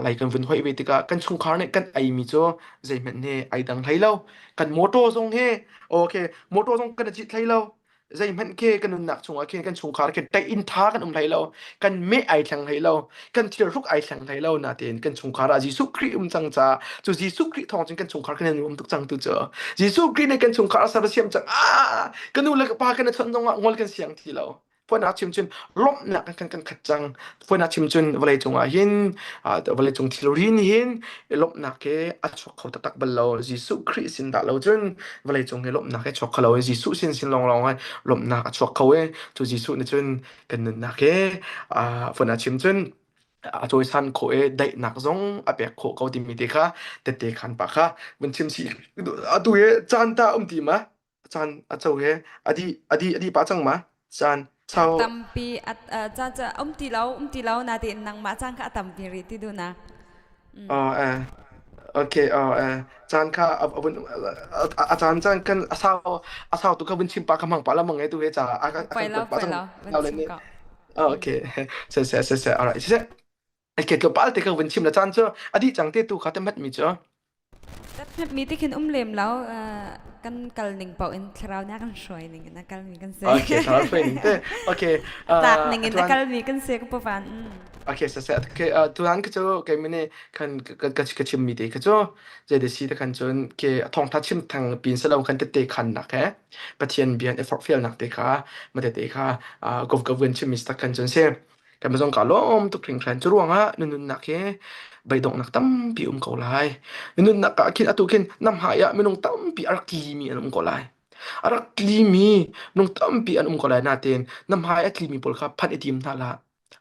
lei kan vun hoih ve tikah kan chungkhar nih kan eimi cu zeihmanh nih ai dang hlei lo. Kan motor zong hi okay motor zong kan i cit hlei lo. Zeihmanh khi kan nunnak chungah khin kan chungkhar khi inn ṭha kan um hlei lo kan meh ai thleng hlei lo kan thilhruk ai thleng hlei lo natein kan chungkhar ah Jesuh Khrih um cang ca cu Jesuh Khrih thawng cun kan chungkhar kan in um tuk cang tu cu Jesuh Khrih nih kan chungkhar a sersiam cang ah ka nu le ka pa kan i chawnh zongah ngol kan siang ti lo Puan chim cun lawmhnak kan kan khat cang. Puan chim cun vawlei cungah hin vawlei cung thilri nih hin lawmhnak he a chuak kho taktak bal lo. Jesuh Khrih sin dah lo cun vawlei cung hi lawmhnak he chuak kho lo i Jesuh sin sin lawnglawng ah lawmhnak a chuak kho i cu Jesuh nih cun kan nunnak he puan chim cun a cawisan khawh i daihnak zong a pek khawh ko timi te kha tette khan pa kha vun chim si atu hi caan ta um ti ma caan a cho he adi adi adi pa cang ma caan chau tampi caan ca um ti lo um ti lo na ti nangmah caan kha a tampi rih ti duh na oh eh okay oh eh caan kha a vun a caan caan kan a sau a sau tu kha vun chim pa ka mang pa la mang ngai tu he cha a kan poi lo pa poi cang lo vun lo le chim ni ko okay se se se se alright se ke tlawmpal te ka vun chim la caan cu a dih cang te tu kha te mat mi cu Mi ti khin um lem lo kan kal ning paoh in thlarau nih a kan hruai ning in a kal mi kan si. Okay, thlarau hruai ning te. Okay. A tlak ning in a kal mi kan si ka pavan. Okay, sa sa okay tuan ka cu kei mene kan ka ka chim mi te ka cu zei si te kan cun ke thong tha chim thang pin salo kan te te khan nak he pathian bian effort fial nak te kha ma te te kha gov gov chim mi sta kan cun se Kan zong kaa lawm tuk hringhran. Cu ruangah na nunnak hi beidonghnak tampi um ko lai. Na nunnak ah khin atu khin na hmai ah minung tampi a rak tlimi an um ko lai. A rak tlimi minung tampi an um ko lai nain na hmai a tlimi pawl kha phanh i tim hna hlah.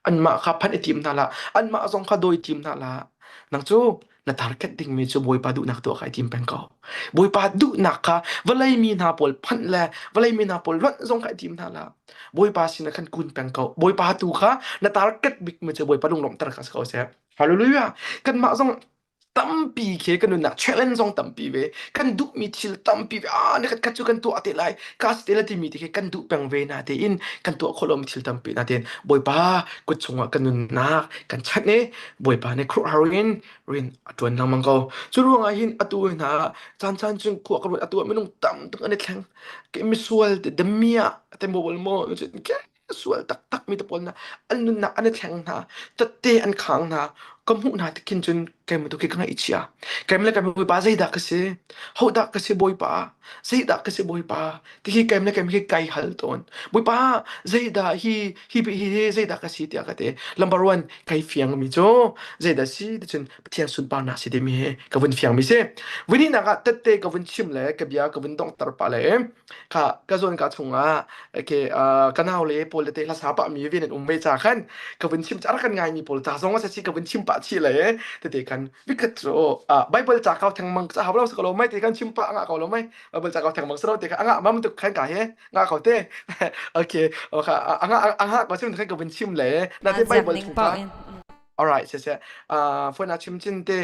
Anmah kha phanh i tim hna hlah. Anmah zong kha dawi tim hna hlah. Nang cu na target dingmi cu Bawipa duhnak tuah kha i tim peng ko. Bawipa duhnak kha vawlei mi hna pawl phanh le vawlei mi hna pawl lonh zong kha i tim hna hlah. Bawipa sinah khan kun peng ko. Bawipa tu kha na target bikmi cu Bawipa lunglawmhter kha si ko seh. Hallelujah. Kanmah zong tampi khi kan nunnak challenge zong tampi ve kan duhmi thil tampi ve ah nikhat khat cu kan tuah te lai ka si te la timi te khi kan duh peng ve na tein kan tuah khawh lomi thil tampi na tein Bawipa kut chungah kan nunnak kan chanh i Bawipa nih khuaruahhar in rian a ṭuan lengmang ko. Cu ruangah hin atu hna caan caan cun khua ka ruat atu ah minung tam tuk an i thleng. Ke misual te demia te mobile mo ke sual taktak mi te pawl na an nunnak an i thleng hna. Tette an khang hna. Ka hmuh hna tik khin cun keimah tu khi ka ngaihchia. Keimah le keimah Bawipa zeidah ka si? Hodah ka si Bawipa? Zeidah ka si Bawipa? Ti hi keimah le keimah hi kai hal tawn. Bawipa zeidah hi hi hi hi zeidah ka si tiah ka ti. Number one kai fiangmi cu zeidah si ti cun Pathian sunparnak si timi hi ka vun fiangmi si. Vunihnak ah tette ka vun chim le ka bia ka vun donghter pah le kha ka zawn ka chungah okay ka nau le pawl te hlasa pah mi ven an um ve cha khan ka vun chim cha kan ngai mi pawl cha zong a si ka vun chim pah chi le tete kan vikhat chu bible cha kau theng mang cha haw lo ko lo mai te kan chim pah nga ko lo mai bible cha kau theng mang sro te kha anga mam tu khan ka he nga ko te okay kha anga anga ko chim khan ka vun chim le na te bible ning chung pau kha in. Alright se se phone a chim chin te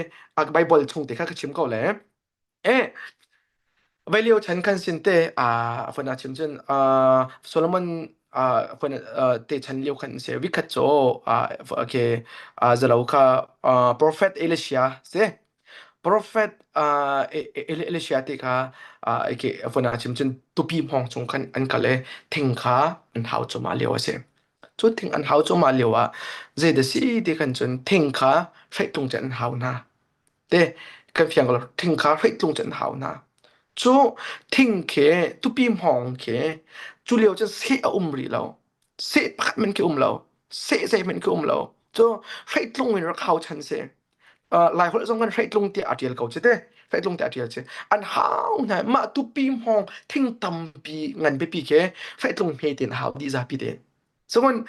bible chung te kha ka chim ko le eh Vai lio chan khan sin te a fana chim cun Solomon fana te chan lio khan se vikhat cho okay zalo kha prophet Elisha se prophet Elisha te kha okay fana chim cun tupi hmong chung khan an kal e thing kha an hau chuma lio ase cu thing an hau chuma lio ah zei da si ti khan cun thing kha hreitlung chen an hau na Te kan fiang ko lo thing kha hreitlung cu an hau hna. Cu thing khi tupi hmawng khi cu lio cun seh a um rih lo. Seh pakhat men khi um lo. Seh zei hmanh khi um lo. Cu hreitlung in rak hau chan si. Uh, Lai holh zong kan hreitlung tiah a ṭial ko ci te. Hreitlung tiah a ṭial ci. An hau hna. Mah tupi hmawng thing tampi ngan pipi khi hreitlung hme tein a hau dih zapi tein. Cun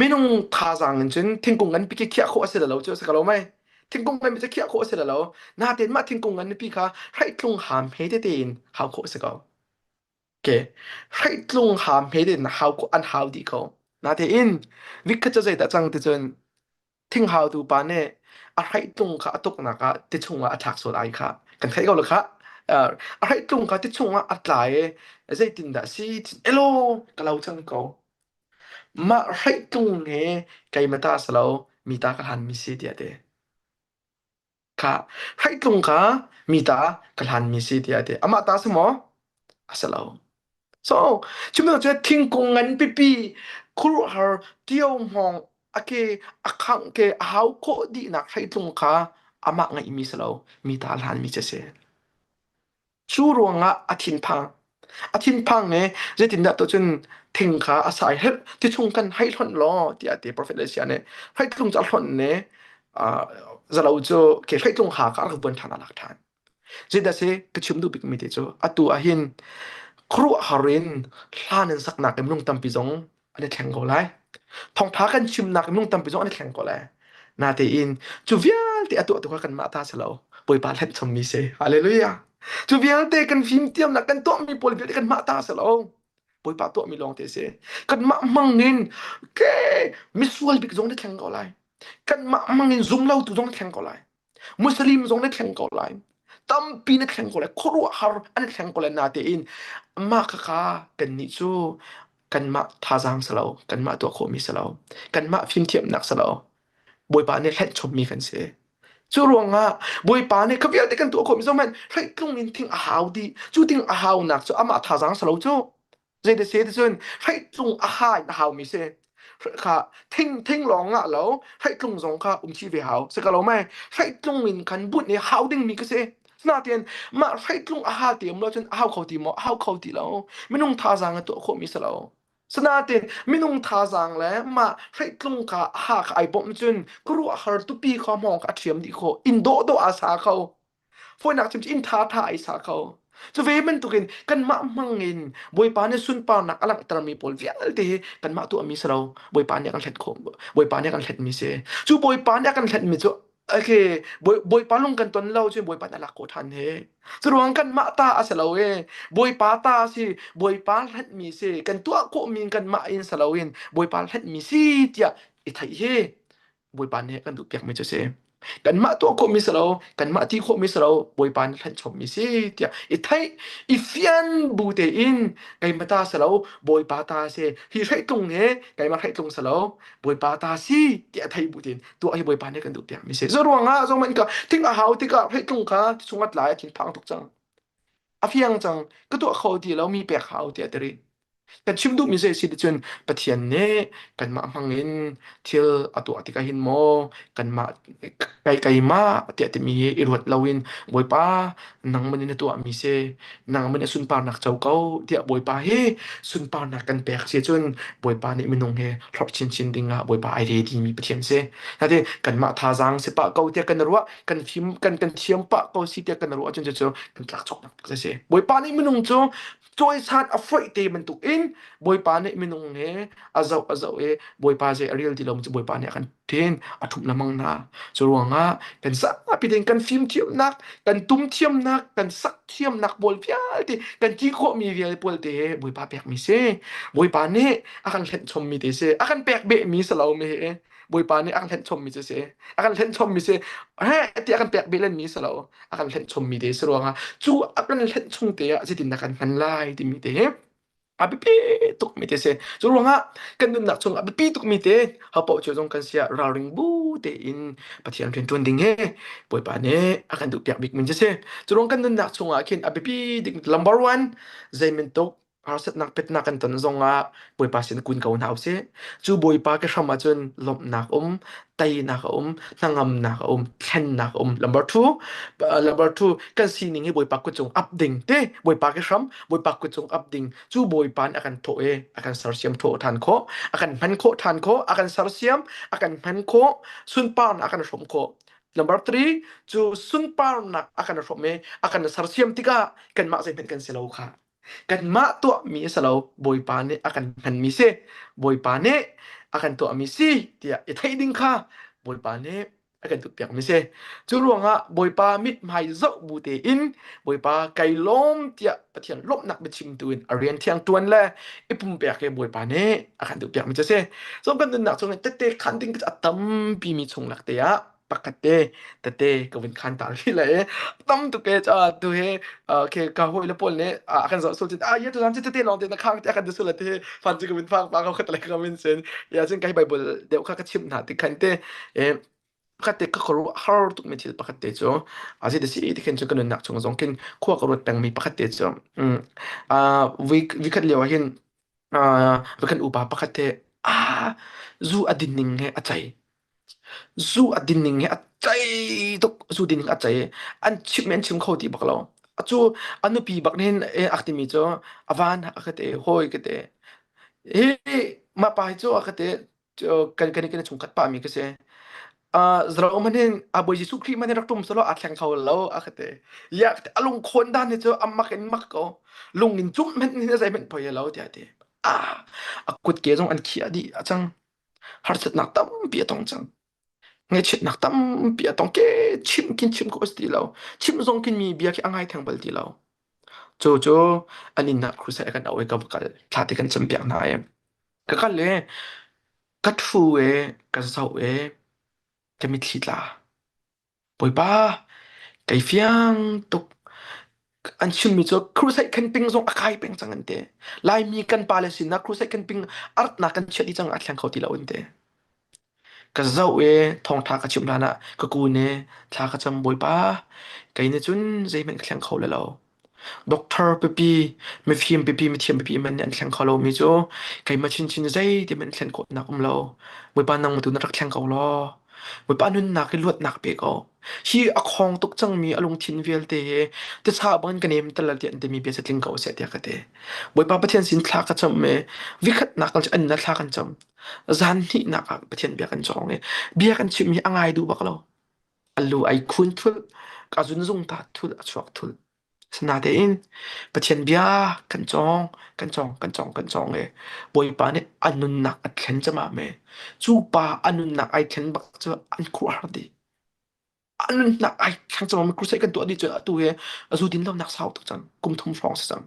minung thazaang in cun thingkung nganpi khi khiah khawh a si lo cu a si ko lo mei? Thingkung nganpi cu khiah khawh a si lo. Natein mah thingkung nganpi kha hreitlung haam he tete in hau khawh a si ko. Okay. Hreitlung haam he tein hau khawh an hau dih ko. Natein vikhat cu zeidah cang ti cun Thinghautu pa nih a hreitlung kha a tuknak ah ti chungah a thlak sual ai kha kan theih ko lo khah. Uh, a hreitlung kha ti chungah a tla i zeitindah si elo ka lo cang ko. Mah hreitlung he keimah ta si lo mi ta ka hlan mi si tiah ti. Kha hreitlung kha mi ta ka hlan mi si tiah ti. Amah ta si maw? A si lo. So, cu cu thingkung ngan pipi khuaruahhar tio hmawng a ke a khangh ke a hau khawh dihnak hreitlung kha amah ngeihmi si lo mi ta hlanmi cu a si. Cu ruangah a thinphang. A thinphang i zeitindah tuah cun thing kha a sai helh ti chung kan hei hlonh law tiah a ti Profet Isaiah nih hreitlung cu a hlonh i zalo cu ke hreitlung ha kha a rak vuan ṭhan a lak ṭhan. Zeidah si ka chim duh bikmi te cu atu ahhin khuaruahhar in hlan in saknak in minung tampi zong an i thleng ko lai. Thawngṭha kan chimnak in minung tampi zong an i thleng ko lai. Natein cu vialte a tuahtu kha kanmah ta si lo. Bawipa hlenh chommi si. Hallelujah. Cu vialte kan fimthiamnak kan tuahmi pawl vialte kanmah ta si lo. Bawipa tuahmi lawng te si. Kanmah hmang in ke misual bik zong na thleng ko lai. Kanmah hmang in zum lotu zong na thleng ko lai. Muslim zong na thleng ko lai. Tampi na thleng ko lai. Khuaruahhar an thleng ko lai natein mah khakha kannih cu kanmah thazaang si lo, kanmah tuah khawhmi si lo, kanmah fimthiamnak si lo. Bawipa nih hlenh chommi kan si. Cu ruangah Bawipa nih kha vialte kan tuah khawhmi zong hmanh hreitlung in thing a hau dih. Cu thing a haunak cu amah thazaang si lo cu. Zei si ti cun hreitlung a ha in a haumi si. Kha thing thing lawng ngah lo hreitlung zong kha um chih ve hau. Si ka lo mai hreitlung in khan bunh i hau dingmi ka si. Natein mah hreitlung a ha ti um lo cun a hau kho ti maw? A hau kho ti lo. Minung thazaang a tuah khawhmi si lo. Sinain minung thazaang le mah hreitlung kha a ha kha ai bawmh cun khuaruahhar tupi kha hmawng kha a ṭhiam dih khawh. Inn dawhdawh aa sa kho. Fawinak chim cu inn ṭhaṭha ai sa kho. Cu ve bantukin kanmah hmang in Bawipa nih sunparnak a langhtermi pawl vialte hi kanmah tuahmi si lo. Bawipa nih a kan hlet khawh. Bawipa nih a kan hletmi si. Cu Bawipa nih a kan hletmi cu okay, Bawipa lung kan ton lo cun Bawipa nih a lak khawh ṭhan he. Cu ruang kanmah ta a si lo e. Bawipa ta a si. Bawipa hletmi si. Kan tuah khawhmi kanmah in si loin Bawipa hletmi si tiah i theih hi Bawipa nih kan duhpiakmi cu a si. Kanmah tuah khawhmi si lo, kanmah ti khawhmi si lo, Bawipa nih hlenh chommi si tiah i theih, i fian bu tein keimah ta si lo, Bawipa ta si. Hi hreitlung hi keimah hreitlung si lo, Bawipa ta si tiah thei bu tein tuah hi Bawipa nih kan duhpiakmi si. Cu ruangah zong ka thing a hau tikah hreitlung kha chung a tlai a thinphang tuk cang. A fiang cang, ka tuah kho ti lo mi pek hau tiah ti rih. Kan chim duhmi zei a si ticun Pathian nih kanmah hmangin thil a tuah tikah hin maw kanmah kai keimah tiah timi hi i ruat loin Bawipa nangmah nih na tuahmi si nangmah nih sunparnak co ko tiah Bawipa hi sunparnak kan pek si cun Bawipa nih minung he hlorh chinchin dingah Bawipa ai ready mi Pathian si. Nate kanmah thazaang si pah ko tiah kan ruah kan fim kan kan thiam pah ko si tiah kan ruah cun cucu kan tlak chok tak si. Bawipa nih minung cu cawisan a foih te bantuk in Bawipa nih minung he a zoh a zoh i Bawipa zei a rel ti lo cu Bawipa nih a kan then a ṭhumh lengmang hna. Cu ruangah kan zapi tein kan fimthiamnak, kan tumthiamnak, kan sak thiamnak pawl vialte, kan ti khawhmi vial pawl te he Bawipa pekmi si. Bawipa nih a kan hlenh chommi te si. A kan pek behmi si lo mi hi. Bawipa nih a kan hlenh chommi cu si. A kan hlenh chommi si. He ti a kan pek beh lenmi si lo. A kan hlenh chommi te si ruangah cu a kan hlenh chung te ah zeitindah kan hman lai timi te hi a biapi tukmi te si. Cu ruangah kan nunnak chung a biapi tukmi te hapoh cio zong kan siah ralring bu tein Pathian rian ṭuan ding hi Bawipa nih a kan duhpiak bikmi cu si. Cu ruang kan nunnak chungah khin a biapi dik number one zeibantuk harsatnak petnak kan ton zongah Bawipa sin kun ko hna usih. Cu Bawipa ke hram ahcun lawmhnak um, teinak a um, hnangamnak a um, thlennak a um. Number two, number two, kan sining hi Bawipa kut cung ap ding te, Bawipa ke hram, Bawipa kut cung ap ding. Cu Bawipa nih a kan thawh i a kan sersiam thawh ṭhan khawh, a kan hman khawh ṭhan khawh, a kan sersiam, a kan hman khawh, sunparnak a kan hrawm khawh. Number three, cu sunparnak a kan hrawm i a kan sersiam tikah kanmah zeihmanh kan si lo kha. Kanmah tuahmi a si lo, Bawipa nih a kan hmanmi si, Bawipa nih a kan tuahmi si tiah i theih ding kha Bawipa nih a kan duhpiakmi si. Cu ruangah Bawipa mithmai zoh bu tein Bawipa kai lawm tiah Pathian lawmhnak biachimtu in a rian thiang ṭuan le i pumpek hi Bawipa nih a kan duhpiakmi cu a si. So kan nunnak chung i tette khan ding a tampi mi chung lak te ah pakhat te tete ka vun khan ta rih le tam tuk ke cha tu he ke ka hoi le pawl nih a kan zoh sul ah ye tu zan tete long te na khang te kan sul te fan chu ka vun phang pa ka khat le ka vun sen ya cun kai bible deuh kha ka chim hna ti khan te e pakhat te ka kharu har tuk mi thil pakhat te chu azi te si ti khin chu ka nunnak chung zong kin khua ka ruat peng mi pakhat te chu a week vikhat lio ah hin kan upa pakhat te a zu adin ning he a chai Zu a din ning hi a cei tuk. Zu din ning a cei. An chimh an chim kho ti bak lo. Cu a nupi bak nih hin eh, a timi cu a van a ka ti, hawi ka ti. Hi mah pa hi cu a ka ti, kan kan kan chungkhat pa mi ka si. Uh, zaro man hin a Bawi Jesuh Khrih man hin rak tum selaw a thleng kho lo a ka ti. Ya a lung khawn dan hi cu a mak in mak ko. Lung in cumh hmanh hin a zeihmanh poi lo tiah a ti. Ah, a kutke zong an khiah dih a cang. Harsatnak tampi a tong cang. Ngaihchiatnak tampi a tong. Ke chim khin chim khawh a si ti lo. Chim zong khin mi bia khi a ngai theng bal ti lo. Cu cu an inn ah crusade kan auh i ka va kal. Thla te kan campiak hna i ka kal i ka ṭhu i ka zoh i ka mitthli tla. Bawipa, kei fiang tuk. An chimmi cu crusade camping zong a kai peng cang an ti. Laimi kan pale sinah crusade camping artnak kan chiah dih cang a thleng kho ti lo an ti. Ka zoh i thawngṭha ka chimh hlan ah ka kun i thla ka cam Bawipa, kei nih cun zeihmanh ka thleng kho lai lo. Doctor pipi, mifim pipi, mithiam pipi man nih an thleng kho lomi cu keimah chinchin zeitihmanh thlen khawhnak um lo. Bawipa nang tu na rak thleng ko law. Bawipa nunnak hi luatnak pe ko. Hi a khawng tuk cangmi a lungthin vialte hi tisa bangin ka nem tal tiah an timi bia cu tling ko seh tiah ka ti. Bawipa Pathian sin thla ka cam i vikhatnak an na thla kan cam. Zan hnihnak ah Pathian bia kan cawng i bia kan chimmi hi a ngai duh bak lo. A lu ai khun thul, ka zunzung ta thul a chuak thul. Asinain Pathian bia kan cawng, kan cawng, kan cawng, kan cawng i Bawipa nih a nunnak a thlen camam i cu pa a nunnak ai thlen bak cu an khuaruahhar dih. A nunnak ai thleng camam i crusade kan tuah dih cu atu hi a zu din lonak sau tuk cang. Kum thum hrawng si cang.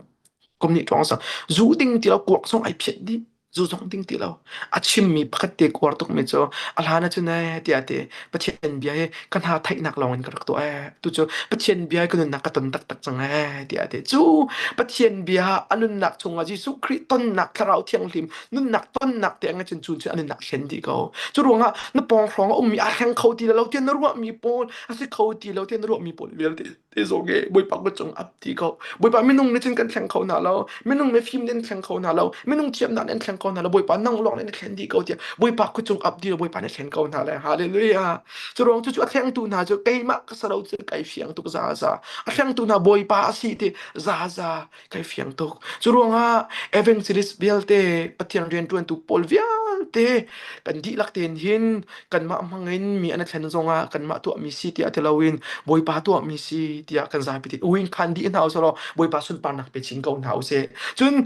Kum hnih hrawng si cang. Zu ding ti lo kuak zong ai phiat dih. Zu zong ding ti lo. A chimmi pakhat te kuar tukmi cu a hlan ahcun ee tiah ti Pathian bia hi ka hna theihnak lawng in ka rak tuah ee. Tu cu Pathian bia hi ka nunnak ka ton taktak cang ee tiah ti. Cu Pathian bia a nunnak chungah Jesuh Khrih tonnak Thlarau Thianghlim nunnak tonnak te ang cun cu cu a nunnak thlen dih ko. Cu ruangah na pawng hrawng a ummi aa thleng kho ti lo tiah na ruahmi pawl a si kho ti lo tiah na ruahmi pawl vialte te zong e Bawipa kut cung ap ti ko. Bawipa minung nih cun kan thleng kho hna lo. Minung nih fim nih thleng kho hna lo. Minung thiamnak nih thleng kho hna lo. Bawipa nang lawng nih na thlen dih ko tiah Bawipa kut cung ap dih Bawipa nih thlen ko hna le. Hallelujah. Cu ruang cu cu a thlengtu hna cu keimah ka saro cu kai fiang tuk za za. A thlengtu hna Bawipa a si ti za za kai fiang tuk. Cu ruangah evangelist vialte Pathian rianṭuantu pawl vialte kan dihlak tein hin kanmah hmangin mi an thlen zongah kanmah tuahmi si tiah ti loin Bawipa tuahmi si tiah kan zapi te uin khan dih hna usih law Bawipa sunparnak pe chin ko hna usih. Cun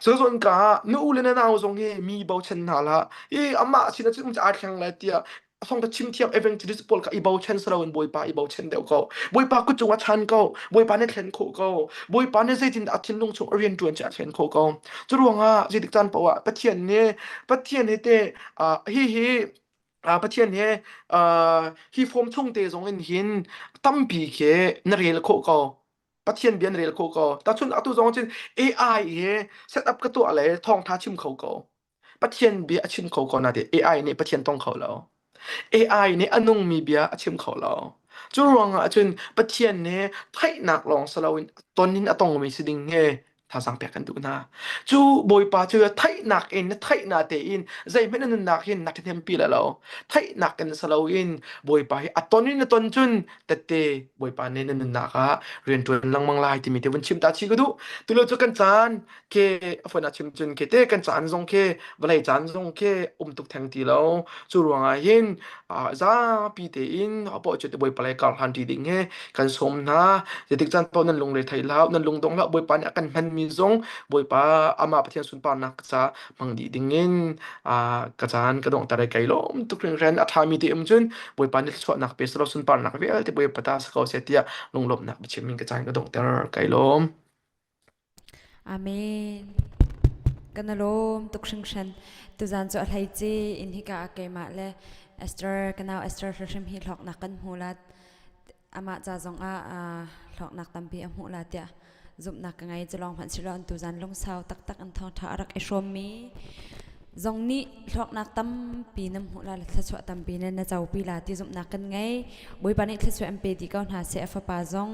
zawn ka nu u le na nau zong hi mi bochan hna hlah. I amah sin ah cun aa thleng lai tiah thong ka chim thiam evangelist pawl kha i bochan si loin Bawipa i bochan deuh ko. Bawipa kut cungah chan ko. Bawipa nih thlen khawh ko. Bawipa nih zeitindah a thinlung chung a rian ṭuan cu a thlen khawh ko. Cu ruangah zeitik caan paoh ah Pathian nih Pathian he te hihi Pathian he hi form chung te zong in hin tampi khi na rel khawh ko. Pathian bia na rel khawh ko. Tahchun atu zong cun AI he set up ka tuah le thawngtha chim kho ko. Pathian bia a chim kho ko na ti AI nih Pathian tong kho lo. AI nih a nungmi bia a chim kho lo. Cu ruangah cun Pathian nih theihnak lawng si loin ton in a tongmi si ding hi thazaang pek kan duh hna. Cu Bawipa cu theihnak in na theihnak tein zeihmanh na nunnak hin na ṭhahnempi la lo. Theihnak in si loin Bawipa hi a ton in na ton cun tette Bawipa nih na nunnak ah rian ṭuan lengmang lai timi te vun chim ta chih ka duh. Tulo cu kan caan ke a phone ah chim cun ke te kan caan zong ke vawlei caan zong ke um tuk theng ti lo cu ruangah hin zapi tein apo chu te bawipa lei kar hlan ti ding he kan sawm hna zeitik caan paoh nan lungre thei hlah nan lungdong hlah bawipa nih a kan hman mi zong bawipa amah pathian sunparnak ca hmang dih ding in ka caan ka dong tar kai lom tuk ringren a ṭhami te um cun bawipa nih thluachuahnak pe selaw sunparnak vialte bawipa ta si ko seh tiah lunglawmhnak biachim in ka caan ka donghter kai lawm. Amen. Kan i lawm tuk hringhran. Tuzaan cu a hleice in hika ah keimah le Esther, ka nau Esther hrimhrim hi hlawknak kan hmu la. Amah ca zong ah hlawknak tampi a hmuh la tiah zumhnak ka ngei. Cu lawng hmanh si lo an tuzaan lungsau taktak an thawngṭha a rak i hrawmmi zong nih hlawknak tampi nan hmuh la le thluachuah tampi nan na copi la ti zumhnak kan ngei. Bawipa nih thluachuah in pe dih ko hna seh. A fapa zong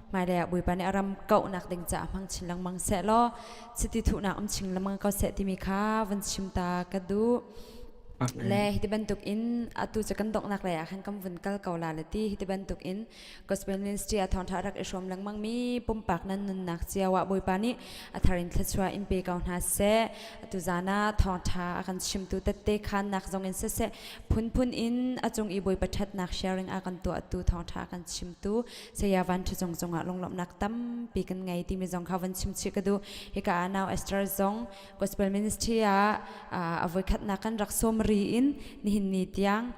Hmailei ah Bawipa nih a ram kauhnak ding caah hmang chin lengmang seh law chiti thuhnak um chin lengmang ko seh timi kha vun chim ta ka duh. Le hiti bantuk in atu cu kan donghnak lei ah khan kan vun kal ko la le ti hiti bantuk in gospel ministry ah thawngtha rak i hrawm lengmang mi pumpak nan nunnak cio ah Bawipa nih a thar in thluachuah in pe ko hna seh. Atu zan ah thawngtha a kan chimtu tette khannak zong in siseh phunphun in a cung i Bawipa ṭhatnak sharing a kan tuahtu thawngtha a kan chimtu Saya Van Ṭha Cung cungah lunglawmhnak tampi kan ngei timi zong kha van chim chih ka duh. Hika ah nau Esther zong Gospel Ministry ah a voikhatnak kan rak sawm ri in nihin ni tiang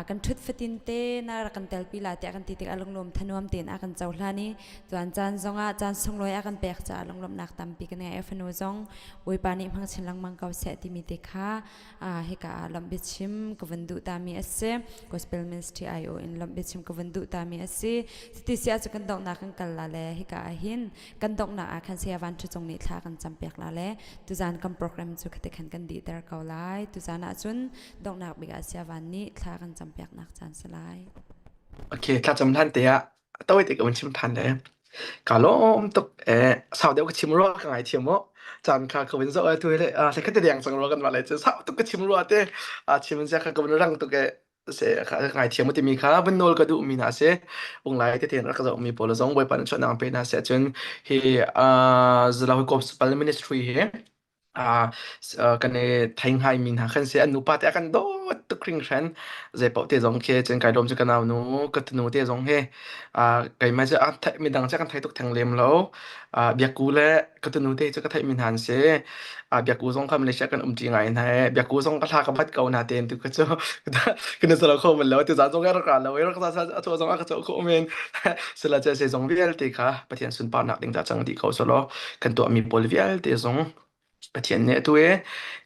kan ṭhut fatin te na rak kan telpi la tiah kan ti tikah lunglawm thanuam tein a kan cohlan i tuan caan zongah caan sunglawi a kan pek caah lunglawmhnak tampi kan ngei. A fanu zong Bawipa nih hmang chin lengmang ko seh timi te kha hika ah lawmh biachim ka vun duh tami a si. Gospel Ministry IO in lawmh biachim ka vun duh tami a si. Cuti si ahcun kan donghnak kan kal la le hika ah hin kan donghnak ah khan Saya Van Ṭha Cung nih thla kan campiak la le tuzaan kan program cu khati khan kan dihter ko lai. Tuzaan ahcun donghnak bik ah Saya Van nih thla kan campiaknak caan si lai. Okay, thlacam hlan te ah tawi te ka vun chim than le. Ka lawm tuk eh sau deuh ka chim rua ka ngaithiam mu. Caan kha ka vun zoh tu le hlei khat te deng cang rua kan mah le cu sau tuk ka chim rua te a chim zia kha ka vun rang tuk eh se kha ngaithiam mu timi kha vun nawl ka duh mi na si. Unglai te ten rak ka zoh mi pawl zong Bawipa nih chuahnak pe na si ahcun hi Zalawi Gospel Ministry hi kan i thei ngaimi hna khan si an nupa te a kan dawt tuk hringhran zeipaoh te zong khi cun kai lawm cu ka nau nu ka tunu te zong hi keimah cu a theih midang cu kan thei tuk theng lem lo biakku le ka tunu te cu ka theih mi hna an si biakku zong kha Malaysia kan umṭi ngai hna i biakku zong ka thla ka bat ko na tein tu ka cu kan i salo kho bal lo tu zan zong ka rak ra lo i rak za a caw zong a ka caw kho men sila che se zong vialte kha Pathian sunparnak ding dah cang dih ko selaw kan tuahmi pawl vialte zong. Pathian nih atu i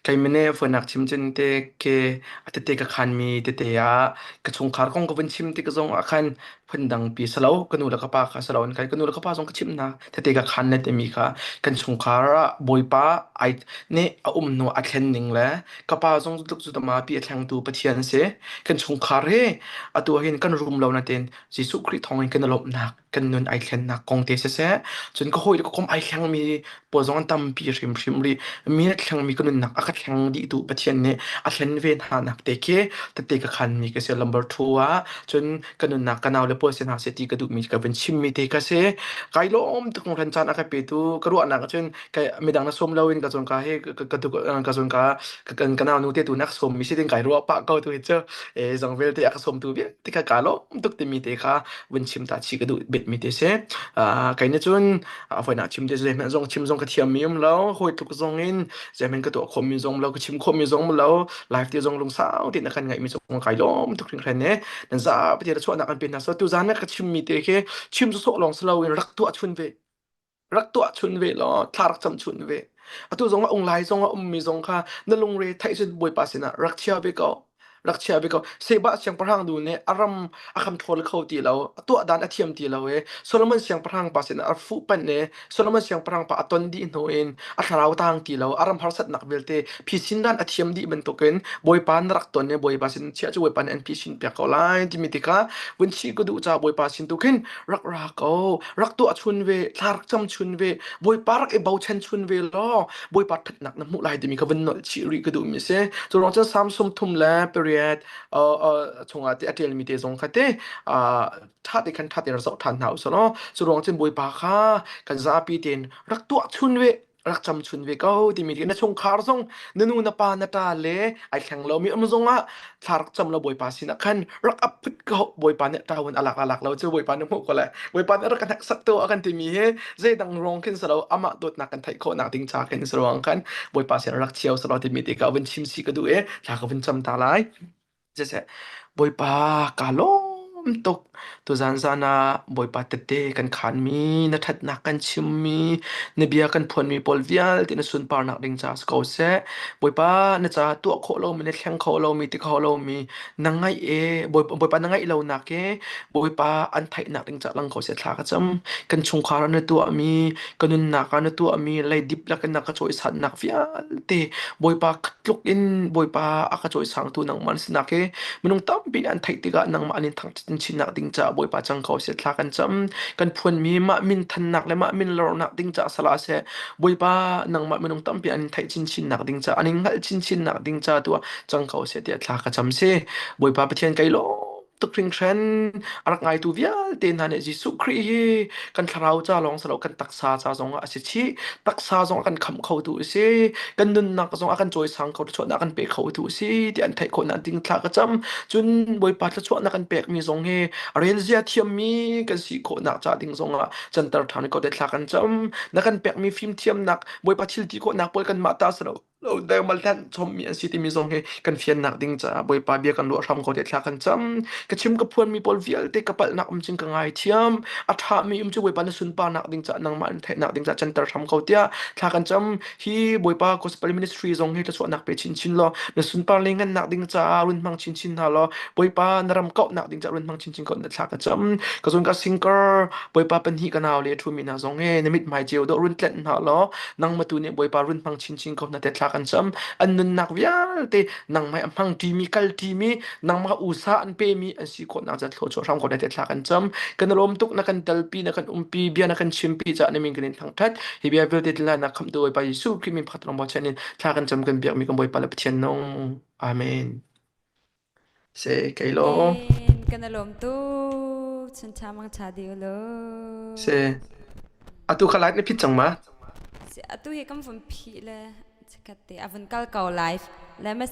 keimah nih fuanak chim cun te ke a tete ka khanmi tete ah ka chungkhar kong ka vun chim tik zong ah khan phundang pi si lo ka nu le ka pa kha si lo in kai ka nu le ka pa zong ka chimh hna tete ka khan le timi kha kan chungkhar ah Bawipa ai nih a um hnu a thlen ning le ka pa zong tluk cu tama pi a thlengtu Pathian si kan chungkhar hi atu ah hin kan rum lo natin Jesuh Khrih thawng in kan i lawmhnak kan nun ai thlennak kong te siseh cun ka hawi le ka kom ai thlengmi pawl zong an tampi hrimhrim rih mi a thlengmi ka nunnak a ka thleng dih tu Pathian nih a thlen ve hna nak te khi tete ka khanmi ka si number 2 ah cun ka nunnak ka nau le pawl sin hna seh ti ka duhmi ka vun chimmi te ka si kai lawm tuk ran caan a ka petu ka ruahnak ah cun kai midang na sawm loin ka zawn ka he ka ka ka zawn ka ka nau nu te tu nak sawm mi si tin kai ruah pah ko tu hi cu e zong vialte a ka sawm tu vialte ka ka lawm tuk timi te kha vun chim ta chi ka duh betmi te si. Kei nih cun voinak chim te zeihmanh zong chim zong ka thiammi um lo, hawi tluk zong in zeihmanh ka tuah khawhmi zong lo, ka chim khawhmi zong lo, live te zong lungsau tein a kan ngaihmi zong kai lawm tuk hringhran ne. Nan zapi te chuahnak an pe hna. So tuzan na ka chimmi te khi chim sawsawh lawng si loin rak tuah chun ve. Rak tuah chun ve law thla rak cam chun ve. Atu zong ah ung lai zong ah ummi zong kha na lungre theih cun Bawipa sinah rak chia ve ko. Rak chia ve ko. Seba siangpahrang nu nih a ram a control kho ti lo, a tuah dan a thiam ti lo i Solomon siangpahrang pa sinah a fuh panh i Solomon siangpahrang pa a ton dih hnu in a thlarau tang ti lo, a ram harsatnak vialte phisin dan a thiam dih bantukin Bawipa na rak ton i Bawipa sin chiah cu Bawipa nih an phisin piak ko lai timi tikah vun chih ka duh caah Bawipa sin tu khin rak ra ko rak tuah chun ve thla rak cam chun ve bawipa rak i bochan chun ve law bawipa ṭhatnak na hmuh lai timi kha vun nolh chih rih ka duhmi si cu ruang cun Psalm 38 chungah te a ṭialmi te zong kha te ṭha te khan ṭha te rak zoh ṭhan hna usih law cu ruang cun bawipa kha kan zapi tein rak tuah chun ve rak cam chun ve ko timi khi na chungkhar zong na nu na pa na ṭa le ai thleng lomi um zongah thla rak cam lo bawipa sinah khan rak ap phut ko bawipa nih ṭawan alak alak lo cu bawipa nih hmuh ko le bawipa nih rak kan hneksak tu a kan timi hi zeidang ruang khin si lo amah dawtnak kan theih khawhnak ding ca khin si ruang khan bawipa sin rak chiao si lo timi te ka vun chim si ka duh i thla ka vun cam ta lai. Siseh, Bawipa kaa lawm tuk. Tuzaan zan ah Bawipa tette kan khaanmi, na ṭhatnak kan chimmi, na bia kan phuanmi pawl vialte na sunparnak ding caah si ko seh. Bawipa na caah tuah khawh lomi, na thleng khawh lomi, ti khawh lomi, na ngaih i Bawipa na ngaih lonak i Bawipa an theihnak ding caah lang ko seh thla ka cam. Kan chungkhar ah na tuahmi, ka nunnak ah na tuahmi, leidip lakin na ka cawisannak vialte Bawipa tluk in Bawipa a ka cawisangtu nangmah na sinak hi minung tampi nih an theih tikah nangmah an in thangṭhat chinnak ding caah Bawipa cang ko seh thla kan cam kan phuanmi mah min thannak le mah min lornak ding caah salah seh Bawipa nangmah minung tampi an in theih chinchinnak ding caah an in hngalh chinchinnak ding caah tu ah cang ko seh tiah thla ka cam si Bawipa Pathian kai lawm tuk hringhran a rak ngaitu vialte hna nih Jesuh Khrih hi kan thlarau ca lawng si lo kan taksa ca zong ah a si chih taksa zong a kan khamh khotu a si kan nunnak zong a kan cawisang kho thluachuahnak kan pe khotu a si ti an theih khawhnak ding thla ka cam cun Bawipa thluachuahnak kan pekmi zong hi a relzia thiammi kan si khawhnak ca ding zong ah canter ṭhan ko te thla kan cam na kan pekmi fimthiamnak Bawipa thil ti khawhnak pawl kanmah ta si lo lo dengmal hlan chommi an si timi zong hi kan fiannak ding caah Bawipa bia kan ruah hram ko te thla kan cam ka chim ka phuanmi pawl vialte ka palhnak um cing ka ngaithiam a ṭhami um cu Bawipa na sunparnak ding caah nangmah in theihnak ding caah canter hram ko tiah thla kan cam hi Bawipa gospel ministry zong hi thluachuahnak pe chinchin law na sunpar le ngannak ding caah run hmang chinchin hna law Bawipa na ram kauhnak ding caah run hmang chinchin ko na thla ka cam ka zun ka singkar Bawipa panhih ka nau le ṭhumi hna zong he na mithmai ceu dawh run tlenh hna law nangmah tu nih Bawipa run hmang chinchin ko hna te thla kan cam an nunnak vialte nangmah a hmang ṭimi kal ṭimi nangmah usa an pemi an si khawhnak ca thluachuah hram ko hna te thla kan cam kan lawm tuk na kan telpi na kan umpi bia na kan chimpi ca na min kan in thangṭhat hi bia vialte tlai na khamtu Bawipa Jesuh Khrih min pakhat lawng bochan in thla kan cam kan biakmi kan Bawipa le Pathian nung amen se kei lawm Amen. Kan lawm tuk. Chun cha mang cha di ulo. se atu kha light na phit cang ma Atu hi kan vun phih le chikat te a vun kal ko live. Le message.